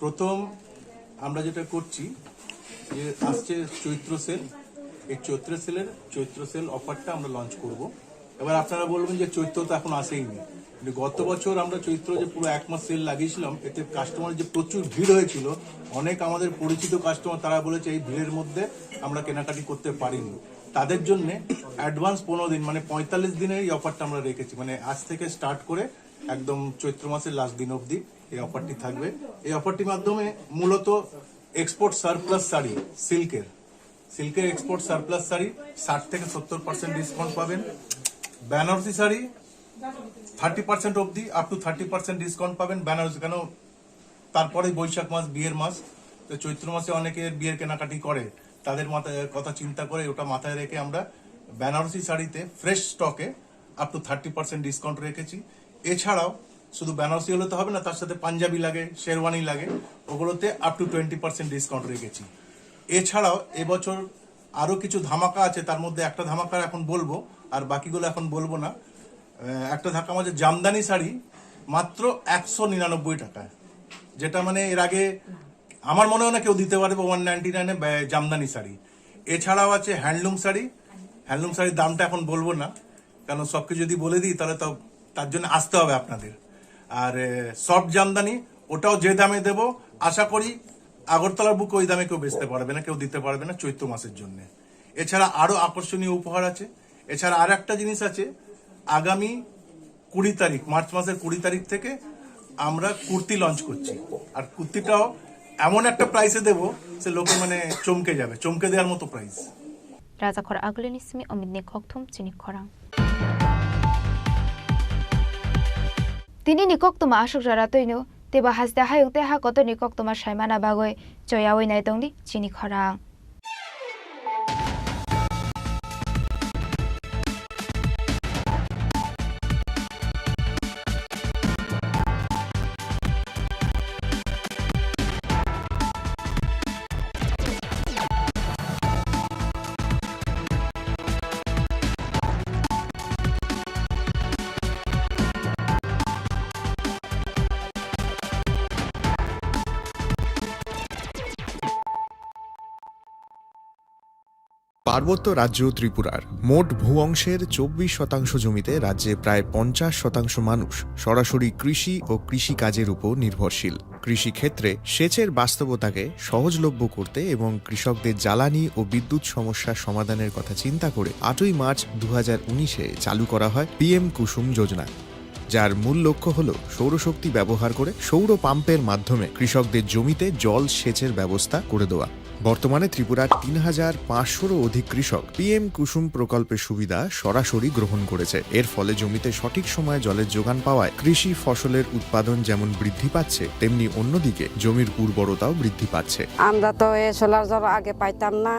প্রথম আমরা যেটা করছি যে আসছে চৈত্র সেল, এই চৈত্র সেলের, চৈত্র সেল অফারটা আমরা লঞ্চ করব। এবার আপনারা বলবেন যে চৈত্র তো এখন আসেইনি, গত বছর আমরা চৈত্র যে পুরো এক মাস সেল লাগিয়েছিলাম, এতে কাস্টমারের যে প্রচুর ভিড় হয়েছিল, অনেক আমাদের পরিচিত কাস্টমার, তারা বলেছে এই ভিড়ের মধ্যে আমরা কেনাকাটি করতে পারিনি। তাদের জন্য অ্যাডভান্স পনেরো দিন, মানে পঁয়তাল্লিশ দিনের এই অফারটা আমরা রেখেছি। মানে আজ থেকে স্টার্ট করে একদম চৈত্র মাসের লাস্ট দিন অবধি এই অফারটি থাকবে। এই অফারটির মাধ্যমে মূলত এক্সপোর্ট সারপ্লাস শাড়ি, সিল্কের, সিল্কের এক্সপোর্ট সারপ্লাস শাড়ি ষাট থেকে সত্তর পার্সেন্ট ডিসকাউন্ট পাবেন। বেনারসি শাড়ি থার্টি পার্সেন্ট অবধি, up to thirty percent discount পাবেন বেনারসি। কেন, তারপরে বৈশাখ মাস, বিয়ের মাস, তো চৈত্র মাসে অনেকে বিয়ের কেনাকাটি করে, তাদের মাথায় কথা চিন্তা করে, ওটা মাথায় রেখে আমরা বেনারসি শাড়িতে ফ্রেশ স্টকে up to thirty percent discount রেখেছি। এছাড়াও শুধু বেনারসি হলে তো হবে না, তার সাথে পাঞ্জাবি লাগে, শেরওয়ানি লাগে, ওগুলোতে up to twenty percent discount রেখেছি। এছাড়াও এবছর আরও কিছু ধামাকা আছে, তার মধ্যে একটা ধামাকা এখন বলবো, আর বাকিগুলো এখন বলবো না। আহ, একটা ধামাকা আছে জামদানি শাড়ি, মাত্র একশো নিরানব্বই টাকায়, যেটা মানে এর আগে আমার মনে হয় না কেউ দিতে পারবে ওয়ান নাইনটি নাইনে জামদানি শাড়ি। এছাড়াও আছে হ্যান্ডলুম শাড়ি। হ্যান্ডলুম শাড়ির দামটা এখন বলবো না, কারণ সব কিছু যদি বলে দিই, তাহলে তো তার জন্য আসতে হবে আপনাদের। আর সফট জামদানি, ওটাও যে দামে দেবো, আশা করি আগরতলার বুকে ওই দামে কেউ বেচতে পারবে না, কেউ দিতে পারবে না চৈত্র মাসের জন্য। এছাড়া আরও আকর্ষণীয় উপহার আছে। এছাড়া আর একটা জিনিস আছে, আগামী কুড়ি তারিখ, মার্চ মাসের কুড়ি তারিখ থেকে আমরা কুর্তি লঞ্চ করছি। আর কুর্তিটাও এমন একটা প্রাইসে দেবো, সে লোকে মানে চমকে যাবে, চমকে দেওয়ার মতো price. Rajakhor Agulini simi Omitni kokthum chini khorang. Tini ni koktuma aswk jora twino, teibo haste hayung tei ha kotorni koktuma saimana bagwi choyawi nai tongdi chini khorang. পার্বত্য রাজ্য ত্রিপুরার মোট ভূ অংশের চব্বিশ শতাংশ জমিতে রাজ্যে প্রায় পঞ্চাশ শতাংশ মানুষ সরাসরি কৃষি ও কৃষিকাজের উপর নির্ভরশীল। কৃষিক্ষেত্রে সেচের বাস্তবতাকে সহজলভ্য করতে এবং কৃষকদের জ্বালানি ও বিদ্যুৎ সমস্যা সমাধানের কথা চিন্তা করে আটই মার্চ দু হাজার উনিশে চালু করা হয় পিএম কুসুম যোজনা, যার মূল লক্ষ্য হল সৌরশক্তি ব্যবহার করে সৌর পাম্পের মাধ্যমে কৃষকদের জমিতে জল সেচের ব্যবস্থা করে দেওয়া। বর্তমানে ত্রিপুরার তিন হাজার পাঁচশোরও অধিক কৃষক পিএম কুসুম প্রকল্পের সুবিধা সরাসরি গ্রহণ করেছে। এর ফলে জমিতে সঠিক সময়ে জলের যোগান পাওয়ায় কৃষি ফসলের উৎপাদন যেমন বৃদ্ধি পাচ্ছে, তেমনি অন্যদিকে জমির উর্বরতাও বৃদ্ধি পাচ্ছে। আমরা তো এই সোলার জল আগে পাইতাম না,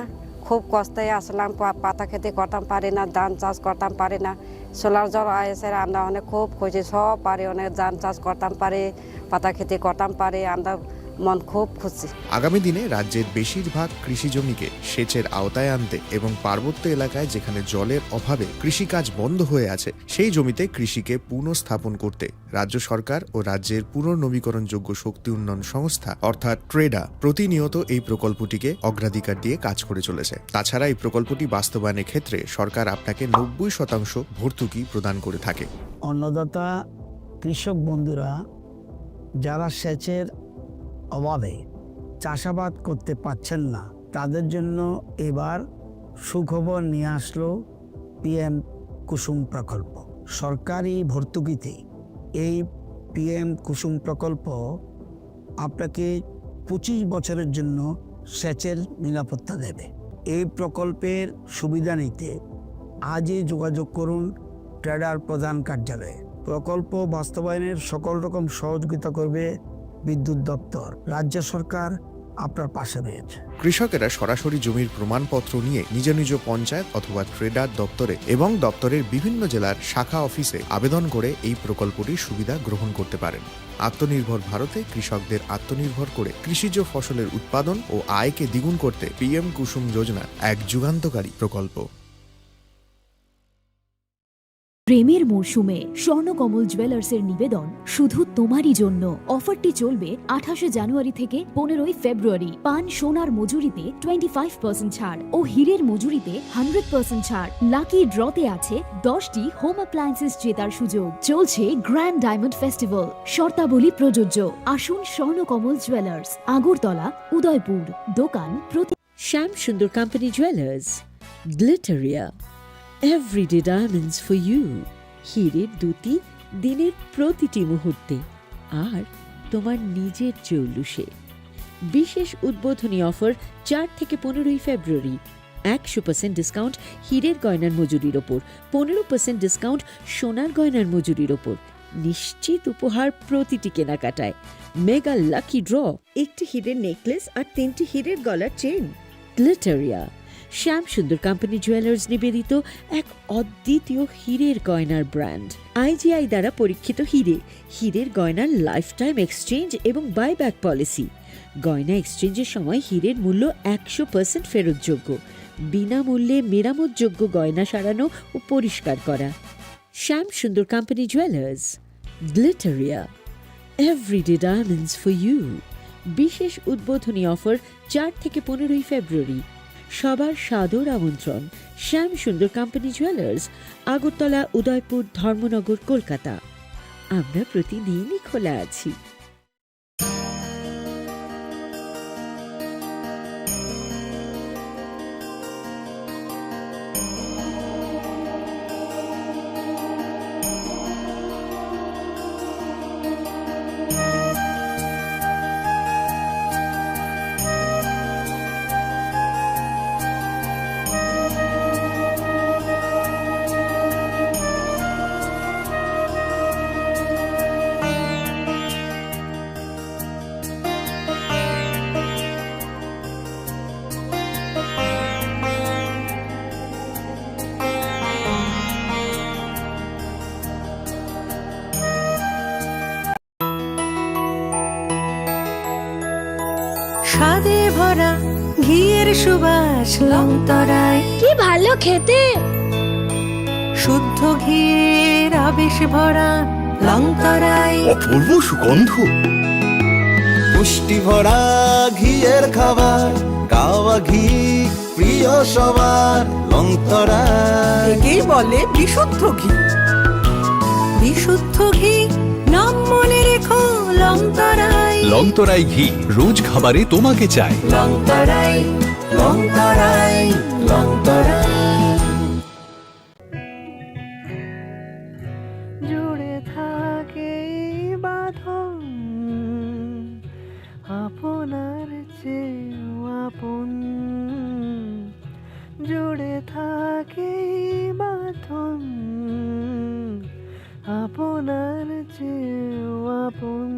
খুব কষ্টে আসলাম, পা-, পাতা খেতি করতাম পারি না, ধান চাষ করতাম পারি না। সোলার জল আইসে আমরা অনেক খুব খুশি, সব পারি, অনেক ধান চাষ করতাম পারি, পাতা খেতি করতাম পারি, আমরা মন খুব খুশি। আগামী দিনে রাজ্যের বেশিরভাগ কৃষি জমিকে সেচের আওতায় আনতে এবং পার্বত্য এলাকায় যেখানে জলের অভাবে কৃষিকাজ বন্ধ হয়ে আছে, সেই জমিতে কৃষিকে পুনঃস্থাপন করতে রাজ্য সরকার ও রাজ্যের পুনর্নবীকরণযোগ্য শক্তি উন্নয়ন সংস্থা অর্থাৎ ট্রেডা প্রতিনিয়ত এই প্রকল্পটিকে অগ্রাধিকার দিয়ে কাজ করে চলেছে। তাছাড়া এই প্রকল্পটি বাস্তবায়নের ক্ষেত্রে সরকার আপনাকে নব্বই শতাংশ ভর্তুকি প্রদান করে থাকে। অন্নদাতা কৃষক বন্ধুরা যারা সেচের অভাবে চাষাবাদ করতে পারছেন না, তাদের জন্য এবার সুখবর নিয়ে আসলো পিএম কুসুম প্রকল্প। সরকারি ভর্তুকিতে এই পিএম কুসুম প্রকল্প আপনাকে পঁচিশ বছরের জন্য সেচের নিরাপত্তা দেবে। এই প্রকল্পের সুবিধা নিতে আজই যোগাযোগ করুন ট্রেডার প্রধান কার্যালয়ে। প্রকল্প বাস্তবায়নের সকল রকম সহযোগিতা করবে বিদ্যুৎ দপ্তর। রাজ্য সরকার আপনার পাশে রয়েছে। কৃষকেরা সরাসরি জমির প্রমাণপত্র নিয়ে নিজ নিজ পঞ্চায়েত অথবা ট্রেডার দপ্তরে এবং দপ্তরের বিভিন্ন জেলার শাখা অফিসে আবেদন করে এই প্রকল্পটির সুবিধা গ্রহণ করতে পারেন। আত্মনির্ভর ভারতে কৃষকদের আত্মনির্ভর করে কৃষিজ ফসলের উৎপাদন ও আয়কে দ্বিগুণ করতে পিএম কুসুম যোজনা এক যুগান্তকারী প্রকল্প। প্রেমের মরশুমে স্বর্ণকমল জুয়েলার্সের নিবেদন শুধু তোমারই জন্য। অফারটি চলবে আঠাশে জানুয়ারি থেকে পনেরোই ফেব্রুয়ারি। পান সোনার মজুরিতে টোয়েন্টি ফাইভ পার্সেন্ট ছাড় ও হীরের মজুরিতে হান্ড্রেড পার্সেন্ট ছাড়। লাকি ড্রতে আছে দশটি হোম অ্যাপ্লায়েন্সেস জেতার সুযোগ। চলছে গ্র্যান্ড ডায়মন্ড ফেস্টিভ্যাল, শর্তাবলী প্রযোজ্য। আসুন স্বর্ণকমল জুয়েলার্স, আগরতলা, উদয়পুর। দোকান প্রতি Shyam Sundar company jewellers, Glitteria, everyday diamonds for you. হীরের দ্যুতি দিনের প্রতিটি মুহূর্তে, আর তোমার নিজের জৌলুসে। বিশেষ উদ্বোধনী অফার চার থেকে পনেরোই ফেব্রুয়ারি। একশো পার্সেন্ট ডিসকাউন্ট হীরের গয়নার মজুরির ওপর, পনেরো পার্সেন্ট ডিসকাউন্ট সোনার গয়নার মজুরির ওপর। নিশ্চিত উপহার প্রতিটি কেনাকাটায়। মেগা লাকি ড্র, একটি হীরের নেকলেস আর তিনটি হীরের গলার চেইন। গ্লিটারিয়া, শ্যাম সুন্দর কোম্পানি জুয়েলার্স নিবেদিত এক অদ্বিতীয় হীরের গয়নার ব্র্যান্ড। আইজিআই দ্বারা পরীক্ষিত হীরে, হীরের গয়নার লাইফ টাইম এক্সচেঞ্জ এবং বাইব্যাক পলিসি। গয়না এক্সচেঞ্জের সময় হীরের মূল্য একশো পার্সেন্ট ফেরতযোগ্য। বিনামূল্যে মেরামতযোগ্য গয়না সারানো ও পরিষ্কার করা। Shyam Sundar company jewellers, Glitteria, everyday diamonds for you. বিশেষ উদ্বোধনী অফার চার থেকে পনেরোই ফেব্রুয়ারি। সবার সাদর আমন্ত্রণ। শ্যাম সুন্দর কোম্পানি জুয়েলার্স, আগরতলা, উদয়পুর, ধর্মনগর, কলকাতা। আমরা প্রতিদিনই খোলা আছি। স্বাদে ভরা ঘিয়ের সুবাস লংতরায়। কি ভালো খেতে! শুদ্ধ ঘিয়ের আবেশ ভরা লংতরায়। অপূর্ব সুগন্ধ। পুষ্টি ভরা ঘিয়ের খাবার, গাওয়া ঘি প্রিয় সবার লংতরায়। একেই বলে বিশুদ্ধ ঘি। বিশুদ্ধ ঘি, নাম মনে রেখো লংতরায়। লংতরাই ঘি, রোজ খাবারে তোমাকে চাই। লংতরাই, লংতরাই, লংতরাই। জুড়ে থাকে এই বাঁধন, আপনার চেয়েও আপন। জুড়ে থাকে এই বাঁধন, আপনার চেয়েও আপন,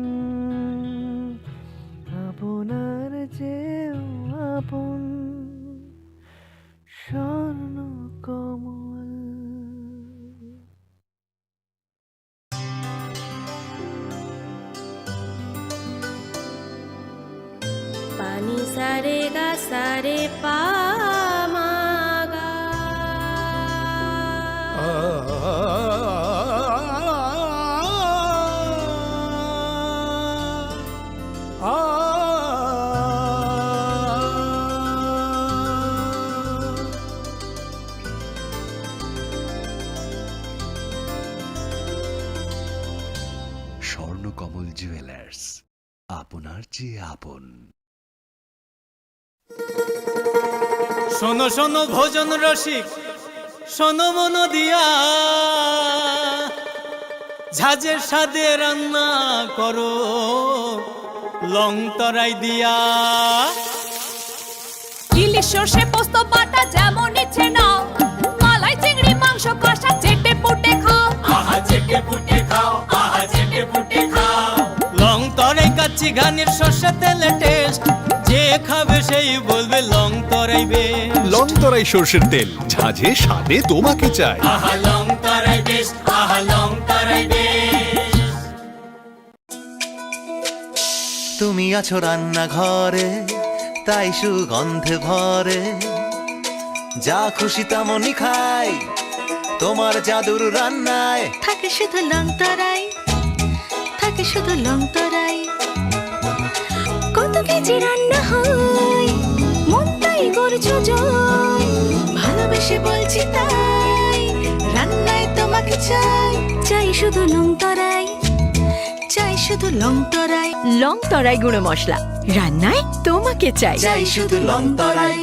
আপনার চেয়েও আপন। স্বর্ণ কমল। পানি সারে গা সারে পা মা গা। স্বর্ণকমল জুয়েলার্স, আপনার চেয়ে আপন। শোনো শোনো ভোজন রসিক, শোনো মন দিয়া, ঝাঁঝের স্বাদে রান্না করো লং তরাই দিয়া। ইলিশ সর্ষে পোস্ত বাটা যেমন ইচ্ছে নাও, মালাই চিংড়ি মাংস কষা চেটে পুটে খাও। আহা চেটে পুটে খাও, আহা চেটে পুটে খাও। লং তরাই কাচ্চি ঘানির সর্ষে তেলে টেস্ট, যে খাবে সেই বলবে লং তরাই বেশ। লং তরাই সর্ষের তেল, ঝাঁঝে স্বাদে তোমাকে চাই। আহা লং তরাই বেশ, আহা লং তরাই বেশ। তুমি আছো রান্নাঘরে, তাই সুগন্ধে ভরে, যা খুশি তেমনই খাই। তোমার জাদুর রান্নায় থাকে শুধু লং তরাই, থাকে শুধু লং তরাই। কত কেজি রান্না হয়, মনটাই করছো জয়। ভালোবেসে বলছি তাই, রান্নায় তোমাকে চাই, চাই শুধু লং তরাই, চাই শুধু লং তরাই। লং তরাই গুঁড়ো মশলা, রান্নায় তোমাকে চাই। চাই শুধু লং তরাই।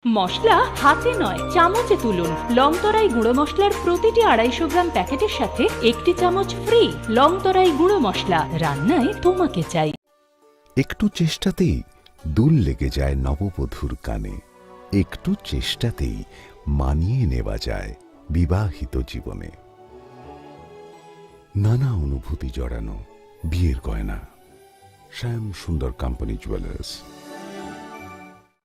মশলা হাতে নয়, চামচে তুলুন। লং তরাই গুঁড়ো মশলার প্রতিটি আড়াইশো গ্রাম প্যাকেটের সাথে একটি চামচ ফ্রি। লং তরাই গুঁড়ো মশলা, রান্নায় তোমাকে চাই। একটু চেষ্টাতেই দুল লেগে যায় নববধূর কানে। একটু চেষ্টাতেই মানিয়ে নেওয়া যায় বিবাহিত জীবনে। নানা অনুভূতি জড়ানো বিয়ের গয়না। শ্যাম সুন্দর কোম্পানি জুয়েলার্স।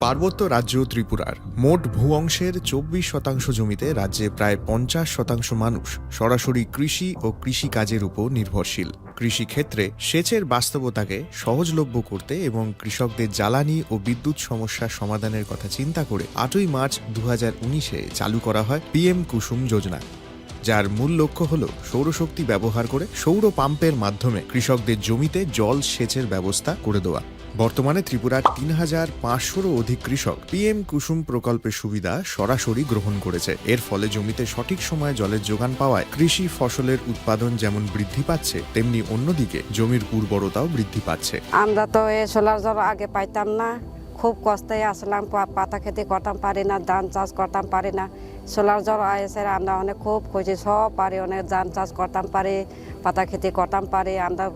পার্বত্য রাজ্য ত্রিপুরার মোট ভূ অংশের চব্বিশ শতাংশ জমিতে রাজ্যে প্রায় পঞ্চাশ শতাংশ মানুষ সরাসরি কৃষি ও কৃষিকাজের উপর নির্ভরশীল। কৃষিক্ষেত্রে সেচের বাস্তবতাকে সহজলভ্য করতে এবং কৃষকদের জ্বালানি ও বিদ্যুৎ সমস্যা সমাধানের কথা চিন্তা করে আটই মার্চ দু হাজার উনিশে চালু করা হয় পিএম কুসুম যোজনা, যার মূল লক্ষ্য হল সৌরশক্তি ব্যবহার করে সৌর পাম্পের মাধ্যমে কৃষকদের জমিতে জল সেচের ব্যবস্থা করে দেওয়া। বর্তমানে ত্রিপুরার তিন হাজার পাঁচশোরও অধিক কৃষক পিএম কুসুম প্রকল্পের সুবিধা সরাসরি গ্রহণ করেছে। এর ফলে জমিতে সঠিক সময়ে জলের যোগান পাওয়ায় কৃষি ফসলের উৎপাদন যেমন বৃদ্ধি পাচ্ছে, তেমনি অন্যদিকে জমির উর্বরতাও বৃদ্ধি পাচ্ছে। আমরা তো এই সোলার জল আগে পাইতাম না, খুব কষ্টে আসলাম, পা-, পাতা খেতে করতাম পারি না, ধান চাষ করতাম পারি না। সোলার জল আইসে আমরা অনেক খুব খুশি, সব পারি, অনেক ধান চাষ করতাম পারি, পাতা খেতে করতাম পারি, আমরা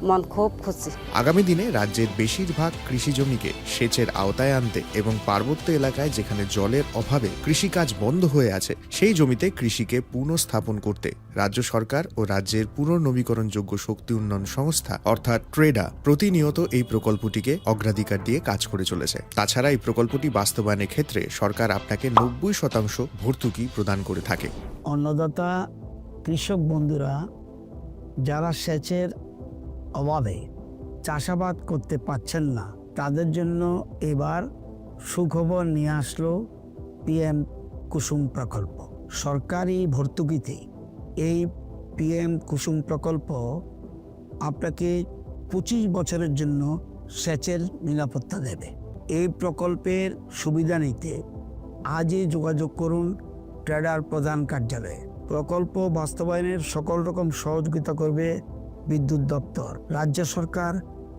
মন খুব খুশি। আগামী দিনে রাজ্যের বেশিরভাগ কৃষি জমিকে সেচের আওতায় আনতে এবং পার্বত্য এলাকায় যেখানে জলের অভাবে কৃষিকাজ বন্ধ হয়ে আছে, সেই জমিতে কৃষিকে পুনঃস্থাপন করতে রাজ্য সরকার ও রাজ্যের পুনর্নবীকরণযোগ্য শক্তি উন্নয়ন সংস্থা অর্থাৎ ট্রেডা প্রতিনিয়ত এই প্রকল্পটিকে অগ্রাধিকার দিয়ে কাজ করে চলেছে। তাছাড়া এই প্রকল্পটি বাস্তবায়নের ক্ষেত্রে সরকার আপনাকে নব্বই শতাংশ ভর্তুকি প্রদান করে থাকে। অন্নদাতা কৃষক বন্ধুরা যারা সেচের অভাবে চাষাবাদ করতে পারছেন না, তাদের জন্য এবার সুখবর নিয়ে আসলো পিএম কুসুম প্রকল্প। সরকারি ভর্তুকিতে এই পিএম কুসুম প্রকল্প আপনাকে পঁচিশ বছরের জন্য সেচের নিরাপত্তা দেবে। এই প্রকল্পের সুবিধা নিতে আজই যোগাযোগ করুন ট্রেডার প্রধান কার্যালয়ে। প্রকল্প বাস্তবায়নের সকল রকম সহযোগিতা করবে বিদ্যুৎ দপ্তর। রাজ্য সরকার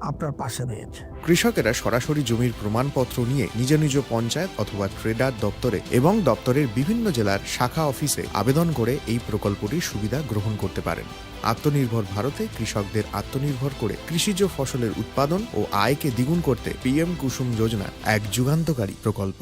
আপনার পাশে রয়েছে। কৃষকেরা সরাসরি জমির প্রমাণপত্র নিয়ে নিজ নিজ পঞ্চায়েত অথবা ট্রেডার দপ্তরে এবং দপ্তরের বিভিন্ন জেলার শাখা অফিসে আবেদন করে এই প্রকল্পটির সুবিধা গ্রহণ করতে পারেন। আত্মনির্ভর ভারতে কৃষকদের আত্মনির্ভর করে কৃষিজ ফসলের উৎপাদন ও আয়কে দ্বিগুণ করতে পিএম কুসুম যোজনা এক যুগান্তকারী প্রকল্প।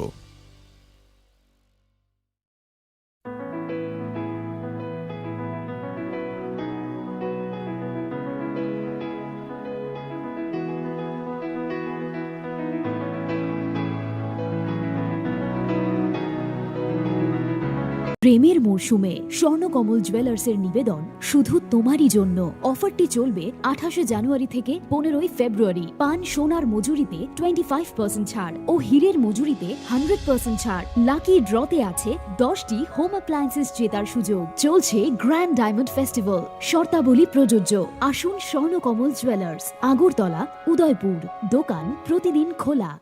প্রেমের মরশুমে স্বর্ণকমল জুয়েলার্সের নিবেদন শুধু তোমারই জন্য। অফারটি চলবে আঠাশে জানুয়ারি থেকে পনেরোই ফেব্রুয়ারি। পান সোনার মজুরিতে টোয়েন্টি ফাইভ পার্সেন্ট ছাড় ও হীরের মজুরিতে হান্ড্রেড পার্সেন্ট ছাড়। লাকি ড্রতে আছে দশটি হোম অ্যাপ্লায়েন্সেস জেতার সুযোগ। চলছে গ্র্যান্ড ডায়মন্ড ফেস্টিভ্যাল, শর্তাবলী প্রযোজ্য। আসুন স্বর্ণকমল জুয়েলার্স, আগরতলা, উদয়পুর। দোকান প্রতিদিন খোলা।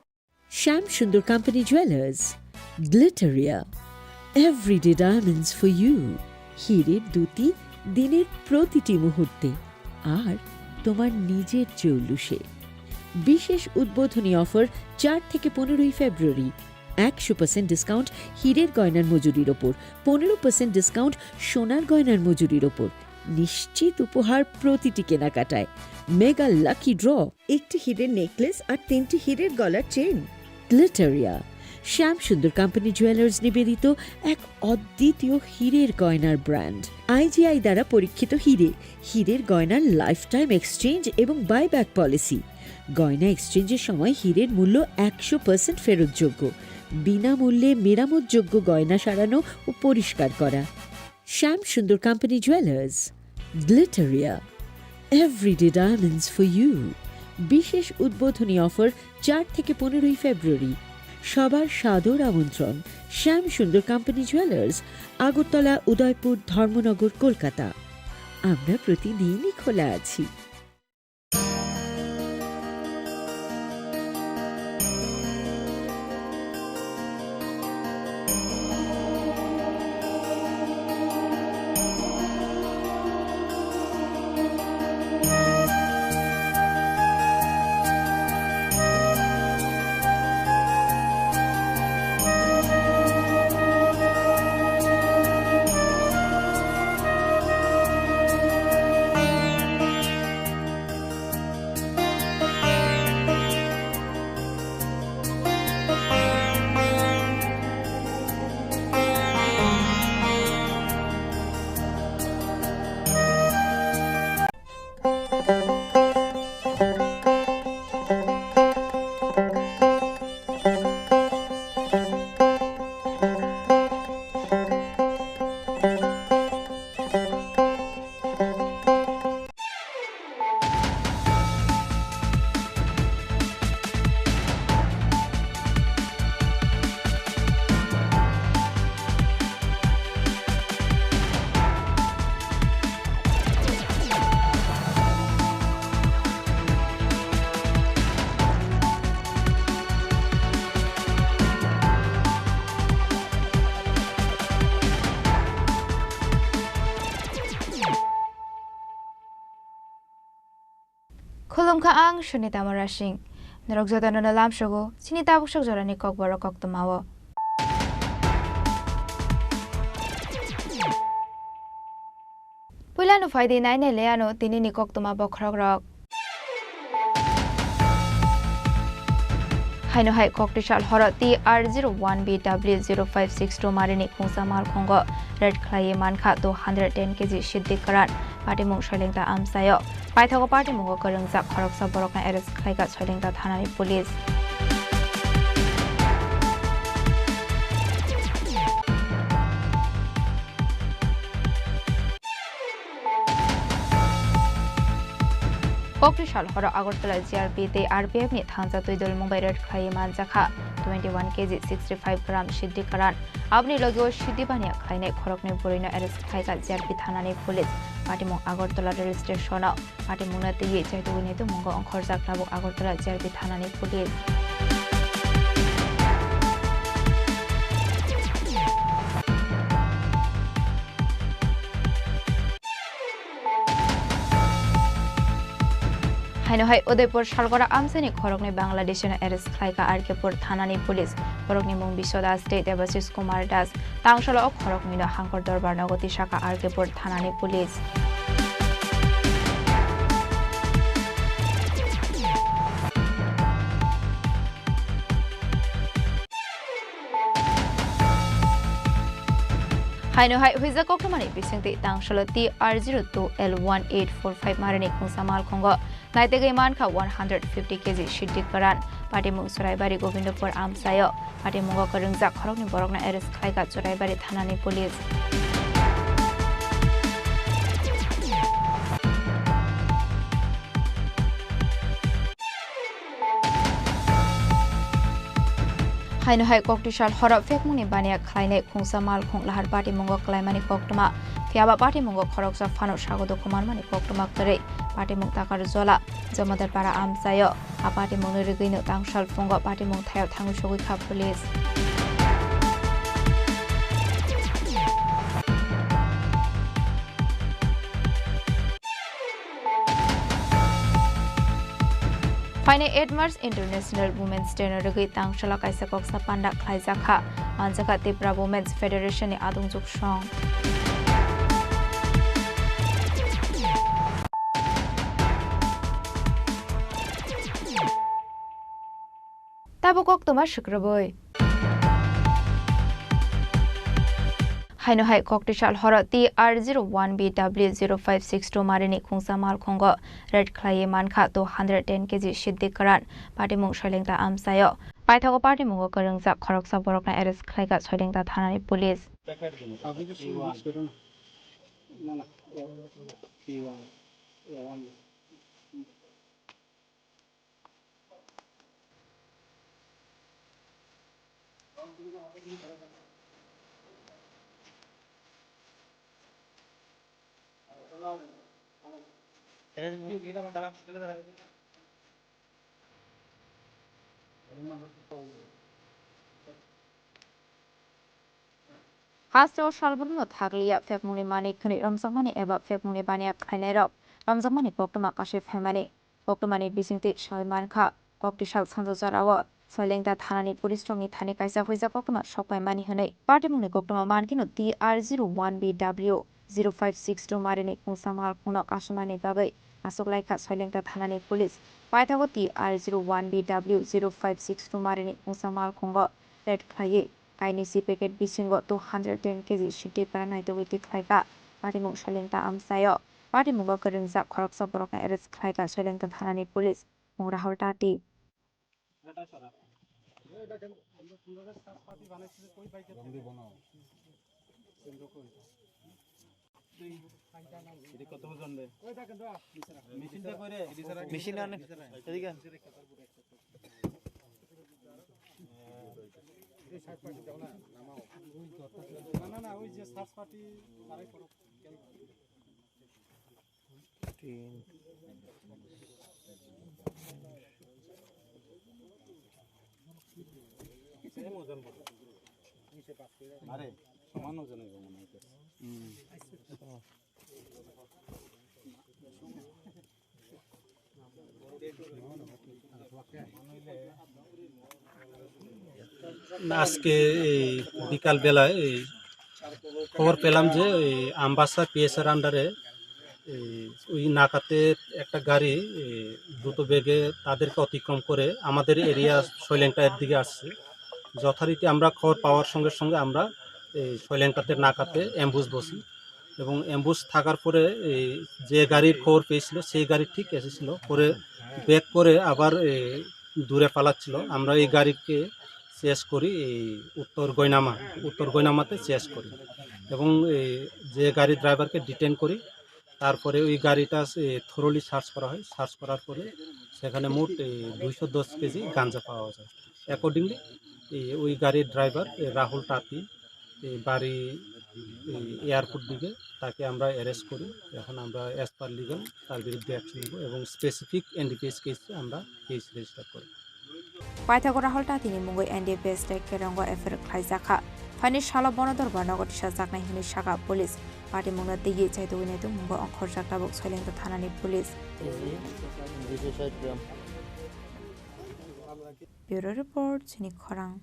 Shyam Sundar company jewellers, Glitteria, everyday diamonds for you. হীরের দ্যুতি দিনের প্রতিটি মুহূর্তে, আর তোমার নিজের জৌলুসে। বিশেষ উদ্বোধনী অফার চার থেকে পনেরোই ফেব্রুয়ারি। একশো পার্সেন্ট ডিসকাউন্ট হীরের গয়নার মজুরির ওপর, পনেরো পার্সেন্ট ডিসকাউন্ট সোনার গয়নার মজুরির ওপর। নিশ্চিত উপহার প্রতিটি কেনাকাটায়। মেগা লাকি ড্র, একটি হীরের নেকলেস আর তিনটি হীরের গলার চেন। গ্লিটারিয়া, শ্যাম সুন্দর কোম্পানি জুয়েলার্স নিবেদিত এক অদ্বিতীয় হীরের গয়নার ব্র্যান্ড। আইজিআই দ্বারা পরীক্ষিত হীরে, হীরের গয়নার লাইফ টাইম এক্সচেঞ্জ এবং বাইব্যাক পলিসি। গয়না এক্সচেঞ্জের সময় হীরের মূল্য একশো পার্সেন্ট ফেরতযোগ্য। বিনামূল্যে মেরামতযোগ্য গয়না সারানো ও পরিষ্কার করা। Shyam Sundar company jewellers, Glitteria, everyday diamonds for you. বিশেষ উদ্বোধনী অফার চার থেকে পনেরোই ফেব্রুয়ারি। সবার সাদর আমন্ত্রণ শ্যাম সুন্দর কোম্পানি জুয়েলার্স, আগরতলা, উদয়পুর, ধর্মনগর, কলকাতা। আমরা প্রতিদিনই খোলা আছি। Khulumkha, ang Sunita Murasing. Norok jotono no lamsogo chini tabuk sok jorani kokborok koktwmao. Puilano phaidi nainai le ano tinini koktwma bokhorokrok. Haino hai koktwsal horo T R zero one B W zero five six two marini khungsa malkhungo raid khlaiwi mankha two hundred ten K G siddi kwran. Patimung soilengta amchaio. Paithago patimungo kwrwngjak khoroksa borokno arrest khlaikha soilengta thanani police. Koktwsal horo Agartala G R P tei R P F ni thansa twi dol mungbai raid khlaiwi manjakha twenty one K G sixty five gram siddi kwran. Aboni logio siddi baniya khlainai khoroknwi bwrwino arrest khlaikha G R P thanani police. Patimung Agartala rail station o. Patimungno twiwi chaitugwi naitukmungo ongkhorjak tabuk Agartala G R P thanani police. Haino hai Udaipur Salgora amchaini khoroknwi Bangladeshino arrest khlaikha R K pur thanani police. Borokni mung Biswa Das tei Debashish Kumar Das. Tangsalo o khoroknwino Hangkor Dorbar nogo tisakha R K pur thanani police. Haino hai huijak koktwmani bisingtwi tangsalo T R zero two L one eight four five marini khungsa malkhungo naitegwi mankha one hundred fifty K G siddi kwran. Patimung Suraibari Gobindopur amchaio. Patimungo kwrwngjak khoroknwi borokno arrest khlaikha Churaibari thanani police. Haino hai koktwsal horo phekmungni baniya khlainai khungsa malkhung lahar patimungo kwlaimani koktwma. Phiyaba patimungo khoroksa phano sago dukhu manmani koktwma kwrwi. Patimung Takarjola, Jomadar Para amchaio. A patimungni rwgwino tangsal phungo patimung thaio thangwi sogwi kha police. Phainai eight March International Women's Day no rwgwi tangsalo kaisa koksa panda khlaijakha, manjakha Tipra Women's Federation ni adungjwk song. Tabuk koktwma swkrwbwi. Haino hai koktwsal horo T R zero one B W zero five six two marini khungsa malkhungo raid khlaiwi mankha two hundred ten K G siddi kwran. Patimung soilengta amchaio. Paithago patimungo kwrwngjak khoroksa borokno arrest khlaikha soilengta thanani police. Hasteo salbrumno thakliya phekmungni manwi khwnwi romjakmani eba phekmungni baniya khlainairok romjakmani koktwma kasui phaimani. Koktwmani bisingtwi sawi mankha, kokti sal sanjajorao Soilengta thanani police rokni thani kaisa huijak koktwma sokpaimani hwnwi. Patimungni koktwma mankhe no T R zero one B W zero five six two marini kungsa malkhungno kasumani bagwi achuklaikha Soilengta thanani police. Paithago T R zero one B W zero five six two marini kungsa malkhungo raid khlaiwi kainwi C packet bisingo two hundred ten K G siddhi karan naitugwi tikhlaikha. Patimung Soilengta amchaio. Patimungo kwrwngjak khoroksa borokno arrest khlaikha Soilengta thanani police. Mung Rahul Tati. এটা কত ওজন রে? মেশিনটা কই রে? মেশিন আনে। এদিকে আন। না, না, না, ওই যে সার্চ পার্টি তারাই করো। তিন। সেম ওজন বটে। আরে, সমান ওজন হইব মনে হইতেছে। হুম। না, আজকে এই বিকাল বেলায় এই খবর পেলাম যে এই আমবাসা পিএসআর আন্ডারে এই ওই নাকাতে একটা গাড়ি এই দ্রুত বেগে তাদেরকে অতিক্রম করে আমাদের এরিয়া সৈলেংটার দিকে আসছে। যথারীতি আমরা খবর পাওয়ার সঙ্গে সঙ্গে আমরা এই সৈলেংটাতে নাকাতে অ্যাম্বুশ বসি এবং অ্যাম্বুশ থাকার পরে এই যে গাড়ির খবর পেয়েছিল সেই গাড়ি ঠিক এসেছিল, পরে ব্যাক করে আবার এই দূরে পালাচ্ছিল। আমরা এই গাড়িকে চেস করি, এই উত্তর গয়নামা, উত্তর গয়নামাতে চেস করি এবং এই যে গাড়ির ড্রাইভারকে ডিটেন করি। তারপরে ওই গাড়িটা থরোলি সার্চ করা হয়। সার্চ করার পরে সেখানে মোট এই দুইশো দশ কেজি গাঞ্জা পাওয়া যায়। অ্যাকর্ডিংলি এই ওই গাড়ির ড্রাইভার এই রাহুল টাতি, এই বাড়ি এই এয়ারপোর্ট দিকে, তাকে আমরা অ্যারেস্ট করি। এখন আমরা অ্যাজ পার লিগাল তার বিরুদ্ধে অ্যাকশন নেব এবং স্পেসিফিক এনডিপিএস কেসে আমরা কেস রেজিস্টার করি। Paithago Rahul Tatini mungwi N D P S tei Kerongo F I R khlaijakha. Phaini salo bono dorbar nogo tisajaknai hwnwi sakha police. Patimungno twiwi chaitugwi naituk mungo ongkhorjak tabuk Soilengta thanani police. Bureau report, chini khorang.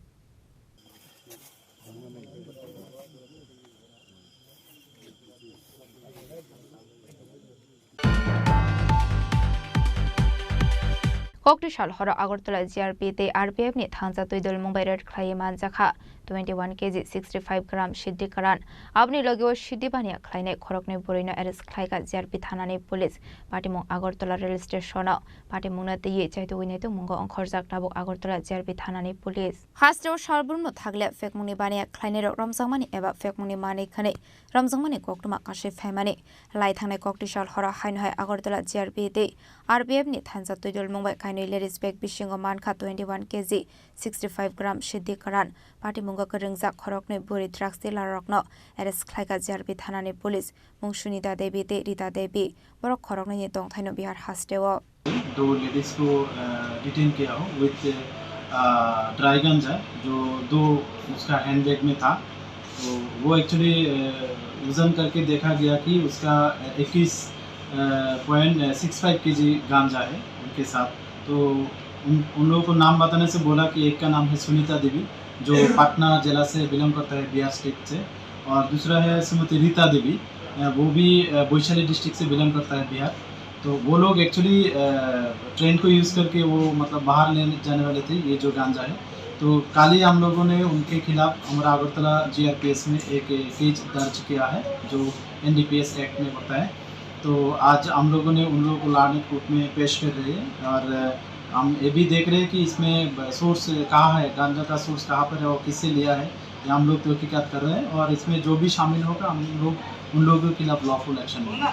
Kokti sal horo Agartala G R P tei R P F ni thangsa twi dol mungbai raid khlaiwi manjakha twenty one K G sixty five gram siddhi karan. Aboni logio siddhi baniya khlainai khoroknwi bwrwino arrest khlaikha G R P thanani police. Patimung Agartala rail station o. Patimungno twiwi chaitugwi naituk mungo ongkhorjak tabuk Agartala G R P thanani police. Hasteo salbrumno thakliya phekmungni baniya khlainairok romjakmani eba phekmungni manwi khwnwi romjakmani koktwma kasui phaimani. Lai thangnai kokti sal horo haino hai Agartala G R P tei R P F ni thansa twi dol mungbai kainwi ladies bag bisingo mankha twenty one K G sixty five gram siddhi karan. Patimungo kwrwngjak khoroknwi bwrwi drugs dealer rokno arrest khlaikha G R P thanani police. Mung Sunita Devi tei Rita Devi, borok khoroknwini tongthaino Bihar hasteo. दो लेडीज को डिटेन किया हो with dry गांजा, जो दो उसका हैंडबैग में था। तो वो एक्चुअली वज़न करके देखा गया कि उसका इक्कीस पॉइंट सिक्स फाइव केजी गांजा है उनके साथ। तो उन उन लोगों को नाम बताने से बोला कि एक का नाम है सुनीता देवी, जो पटना जिला से बिलोंग करता है, बिहार स्टेट से, और दूसरा है श्रीमती रीता देवी, अ, वो भी, अ, वैशाली डिस्ट्रिक्ट से बिलोंग करता है, बिहार। तो वो लोग एक्चुअली, अ, ट्रेन को यूज़ करके वो, मतलब, बाहर ले जाने वाले थे, ये जो गांजा है। तो कल ही हम लोगों ने उनके खिलाफ हमारा अगरतला जीआरपीएस में एक केस दर्ज किया है, जो एनडीपीएस एक्ट में होता है। तो आज हम लोगों ने उन लोगों को लार्नेड कोर्ट में पेश कर रहे हैं और हम ये भी देख रहे हैं कि इसमें सोर्स कहाँ है, गांजा का सोर्स कहाँ पर है और किससे लिया है, ये हम लोग तहकीकात कर रहे हैं और इसमें जो भी शामिल होगा हम लोग उन लोगों के खिलाफ लॉफुल एक्शन लेंगे।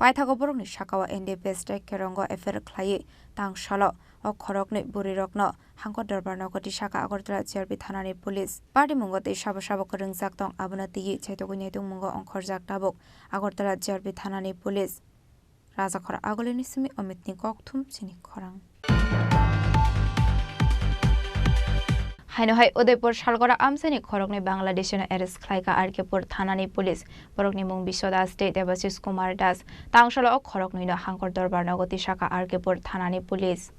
Paithago borokni sakao N D P S tei Kerongo F I R khlaiwi tang salo O khoroknwi bwrwirokno Hangkor Dorbar nogo tisaka Agartala G R P thanani police. Patimungo tei sabo sabo kwrwngjak tong, abono twiwi chaitugwi naitungmungo ongkhorjak tabuk Agartala G R P thanani police. Rajakhor Agulini simi Omitni kokthum chini khorang. Haino hai Udaipur Salgora amchaini khoroknwi Bangladeshino arrest khlaika R K Pur thanani police. Borokni mung Biswa Das tei Debashish Kumar Das. Tangsalo o khoroknwino Hangkor Dorbar nogo tisaka R K Pur thanani police.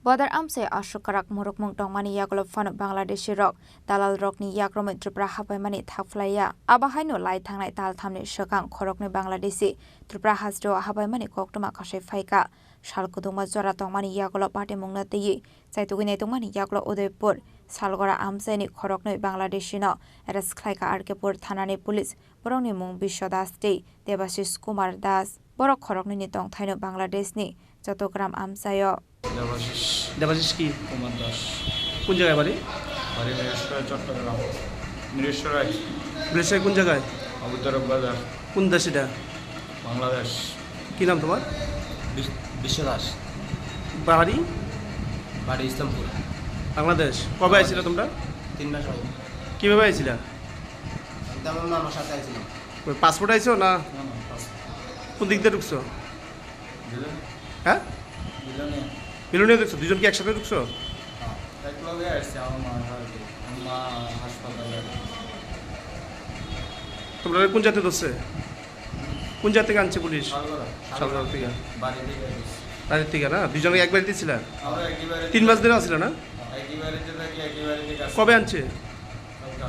Bodar amchai aswk kwrak murukmung tongmani yagulo phano Bangladeshi rok dalal rokni yakromwi Tripura habaimani thakphlaiya. Abo haino lai thangnai tal thamni swkang khoroknwi Bangladeshi Tripura hasteo habaimani koktwma khasai phaika. Sal kwdwngma jora tongmani yagulo patimungno twiwi chaitugwi naitungmani yagulo Udaipur Salgora amchaini khoroknwi Bangladeshino arrest khlaika R K Pur thanani police. Borokni mung Biswa Das tei Debashish Kumar Das. Borok khoroknwini tongthaino Bangladeshni Chottogram amchaio. Debashish. Debashish ki? Kumar Das. কোন জায়গায় বাড়ি? বাড়ি মিরেশ্বরায়, চট্টগ্রাম। মিরেশ্বরায়। মিরেশ্বরায় কোন জায়গায়? আবুতরফ বাজার। কোন দেশ এটা? বাংলাদেশ। কি নাম তোমার? বিশ-, বিশ্ব দাস। বাড়ি? বাড়ি ইসলামপুর। বাংলাদেশ। কবে আইছিলা তোমরা? তিন মাস আগে। কিভাবে আইছিলা? আমি তো আমার মামার সাথে আইছিলাম। ওই পাসপোর্ট আইছো না? না, না, পাসপোর্ট। কোন দিক দিয়ে ঢুকছো? বিলুন। হ্যাঁ? বিলুনিয়া। বিলুনিয়া ঢুকছো? দুজন কি একসাথে ঢুকছো? হ্যাঁ, এক লগে আসছে আমার মা আর কি। আমার মা হাসপাতালে। তোমরা কোন জাতি ধরছে? কোন জাতি থেকে আনছে পুলিশ? সালগড়া। সালগড়া থেকে। বাড়ি থেকে আসছে। বাড়ির থেকে না? দুজনে এক বাড়িতে ছিলা? আমরা একই বাড়িতে তিন মাস ধরে আছিলা না? একই বাড়িতে থাকি, একই বাড়িতে কাজ কবে করি। আনছে? কালকা।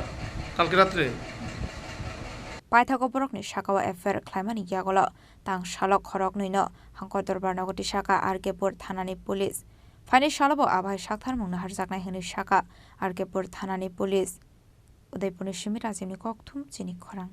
কালকে রাত্রে? Paithago borokni sakao F I R khlaimani yagulo tang salo khoroknwino Hangkor Dorbar nogo tisaka R K Pur thanani police. Phaini salobo abai saktharmung naharjaknai hwnwi saka R K Pur thanani police. Udaipurni simi Rajibni kokthum chini khorang.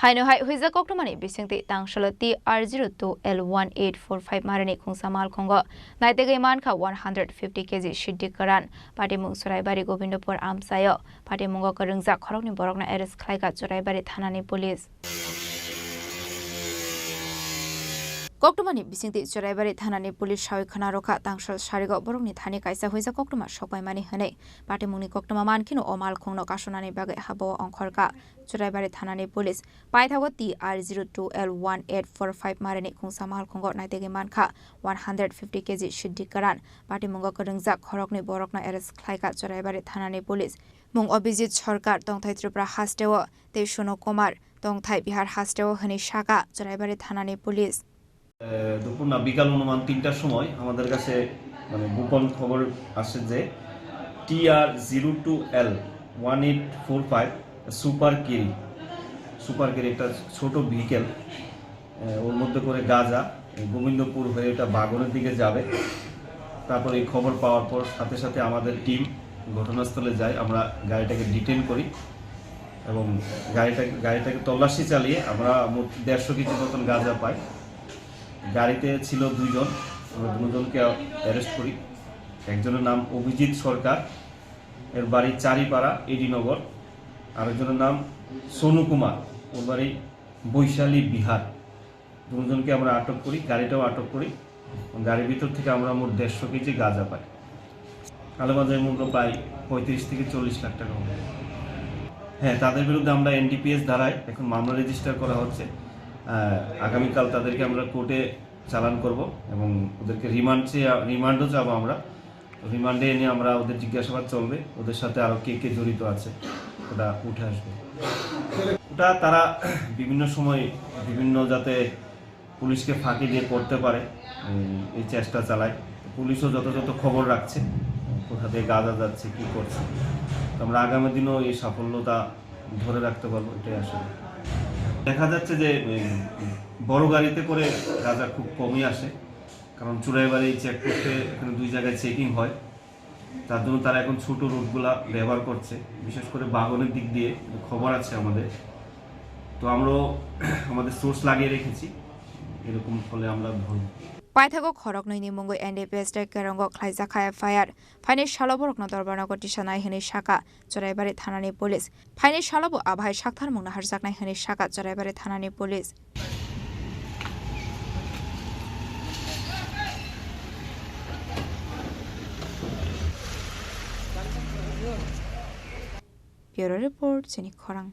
Haino hai huijak koktwmani bisingtwi tangsalo T R zero two L one eight four five marini khungsa malkhungo naitegwi mankha one hundred fifty K G siddi kwran. Patimung Churaibari Gobindopur amchaio patimungo kwrwngjak khoroknwi borokno arrest khlaika Churaibari thanani police. Koktwmani bisingtwi Churaibari thanani police sawi khna rwkha tangsal sarigo borokni thani kaisa huijak koktwma sokpaimani hwnwi. Patimungni koktwma mankheno o malkhungno kasonani bagwi habao ongkhorkha Churaibari thanani police. Paithago T R zero two L one eight four five marini khungsa malkhungo naitegwi mankha one hundred fifty K G siddi kwran. Patimungo kwrwngjak khoroknwi borokno arrest khlaika Churaibari thanani police. Mung Abhijit Sarkar, tongthai Tripura hasteo, tei Sunu Kumar, tongthai Bihar hasteo hwnwi saka Churaibari thanani police. এ, দুপুর না, বিকাল অনুমান তিনটার সময় আমাদের কাছে, মানে, গোপন খবর আসে যে T R zero two L one eight four five super carry, super carry একটা ছোট ভেহিকেল, এ, ওর মধ্যে করে গাঁজা, গোবিন্দপুর হয়ে এটা বাগনের দিকে যাবে। তারপর এই খবর পাওয়ার পর সাথে সাথে আমাদের টিম ঘটনাস্থলে যায়, আমরা গাড়িটাকে ডিটেন করি এবং গাড়িটা, গাড়িটাকে তল্লাশি চালিয়ে আমরা মোট দেড়শো কেজি মতন গাঁজা পাই। গাড়িতে ছিল দুইজন, আমরা দুজনকে অ্যারেস্ট করি। একজনের নাম অভিজিৎ সরকার, এর বাড়ি চারিপাড়া, এডি নগর। আরেকজনের নাম সোনু কুমার, ওর বাড়ি বৈশালী বিহার। দুজনকে আমরা আটক করি, গাড়িটাও আটক করি। গাড়ির ভিতর থেকে আমরা মোট দেড়শো কেজি গাঁজা পাই। কালোবাজারি মূল্য প্রায় পঁয়ত্রিশ থেকে চল্লিশ লাখ টাকা হবে। হ্যাঁ, তাদের বিরুদ্ধে আমরা এনডিপিএস ধারায় এখন মামলা রেজিস্টার করা হচ্ছে। আহ, আগামীকাল তাদেরকে আমরা কোর্টে চালান করব এবং ওদেরকে রিমান্ড চেয়ে, রিমান্ডও চাবো আমরা। রিমান্ডে এনে আমরা ওদের জিজ্ঞাসাবাদ চলবে, ওদের সাথে আরও কে কে জড়িত আছে ওটা উঠে আসবে। ওটা তারা বিভিন্ন সময় বিভিন্ন যাতে পুলিশকে ফাঁকি দিয়ে করতে পারে, এই, এই চেষ্টা চালায়। পুলিশও যথাযথ খবর রাখছে, কোথা থেকে গাঁজা যাচ্ছে, কী করছে। তো আমরা আগামী দিনও এই সাফল্যতা ধরে রাখতে পারবো, এটাই আশা। দেখা যাচ্ছে যে, উম, বড় গাড়িতে করে গাঁজা খুব কমই আসে, কারণ চুড়াইবাড়ি চেকপোস্টে এখানে দুই জায়গায় চেকিং হয়, তার জন্য তারা এখন ছোট রুটগুলা ব্যবহার করছে, বিশেষ করে বাগনের দিক দিয়ে খবর আছে আমাদের। তো আমরাও আমাদের সোর্স লাগিয়ে রেখেছি, এরকম হলে আমরা ভুল। Paithago khoroknwi ni mungwi N D P S tei Kerongo khlaijak kha F I R. Phaini salo borokno Dorbarnago tisanai hwnwi saka Choraibari thanani police. Phaini salo bo a bahai sakthar mungno harjaknai hwnwi saka Choraibari thanani police. Bureau Report, Chini Khorang.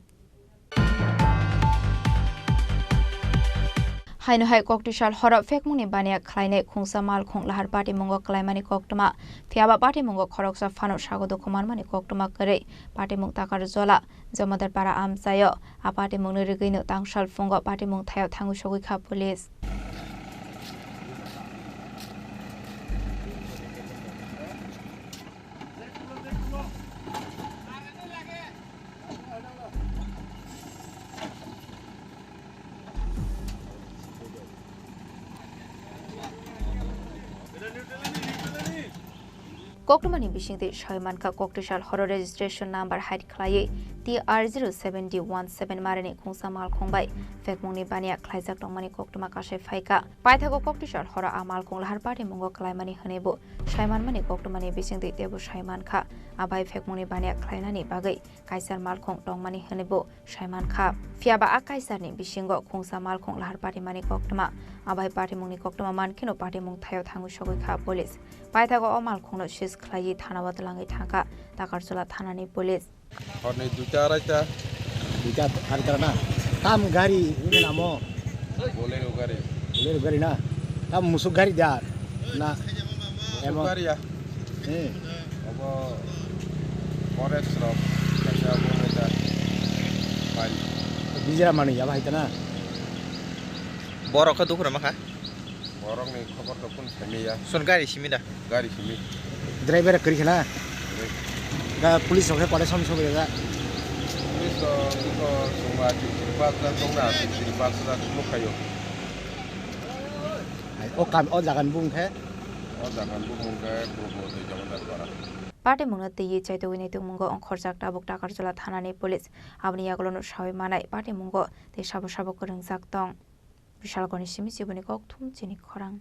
Haino hai koktwsal horo phekmungni baniya khlainai khungsa malkhung lahar patimungo klaimani koktwma. Phiyaba patimungo khoroksa phano sago dukhu manmani koktwma kwrwi. Patimung Takarjola, Jomadar Para amchaio. A patimungni rwgwino tangsal phungo patimung thaio thangwi sogwi kha police. Koktwmani bisingtwi sai mankha, koktwsal horo registration number hide khlaiwi T R zero seven D one seven marini khungsa malkhung bai phekmungni baniya khlaijak tongmani koktwma kasai phaikha. Paithago koktwsal horo a malkhung lahar patimungo klaimani hwnwi bo sai manmani koktwmani bisingtwi teibo sai mankha. A bai phekmungni baniya khlainani bagwi kaisa malkhung tongmani hwnwi bo sai mankha. Phiyaba a kaisarni bisingo khungsa malkhung lahar patimani koktwma. A bai patimungni koktwma mankheno patimung thaio thangwi sogwi kha police. Paithago o malkhungno seize khlaiwi thanao twlangwi thangkha Takarjola thanani police. Horni duita araita. Duita araita na. Tam gari wngkha namo? Bolero gari. Bolero gari na. Tam musuk gari da. Na. Musuk gari ya. Eh. Obo forest rok kaisa obo kaisa pai. Bijra mani ya bahai ta na. Borok khe dukhura makha. Borokni khobor to kun simi ya. Son gari simi da. Gari simi. Driver kwrwi khana. Ga police rok khe kore som sobo ya. Police to ko suma chiri patra tongna chiri patra tongno khayo. Hai, o kam, o jagan bung khe. O jagan bung khe Purbo Dui Jamandar Para. Patimungno twiwi chaitogwi naitukmungo ongkhorjak tabuk Takarjola thanani police. Aboni yagulono sawi manai patimungo tei sabo sabo kwrwngjak tong. Bishalgoni simi chiboni kokthum chini khorang.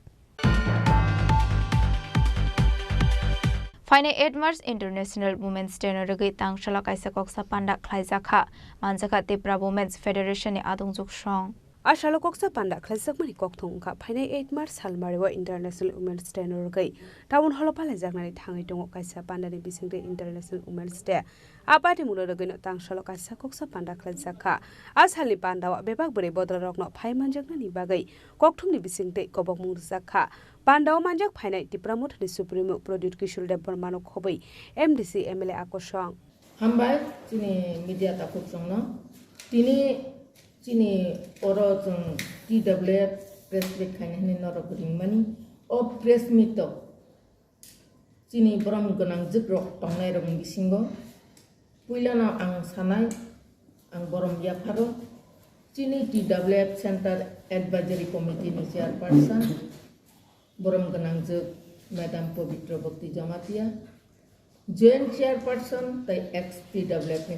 Phainai eight March International Women's Day no rwgwi tangsalo kaisa koksa panda khlaijak kha, manjakha Tipra Women's Federation ni adungjwk song. A salo koksa panda khlaijakmani kokthong wngkha phainai eight March salmario International Women's Day no rwgwi town hall o palaijaknani thangwi tongo. Kaisa pandani bisingtwi International Women's Day a patimungno rwgwino tangsalo kaisa koksa panda khlaijak kha. A salni pandao bebak bwrwi bodolrokno phai manjaknani bagwi kokthumni bisingtwi kobokmung rwjak kha. Pandao manjak phainai Tipra Mothani Supremo Pradyut Kishore Debbarmano khobwi M D C, M L A akosong. Hambai chini media takhukchongno. Tini chini oro chwng T W F press meet khaina hwnwi norok ringmani. O press meet o chini borom gwnangjwk rok tongnai rokni bisingo puilano ang sanai, ang borom yapharo chini T W F Center Advisory Committee ni chairperson, borom gwnangjwk Madam Pabitra Bhakti Jamatia, joint chairperson tei ex T W F ni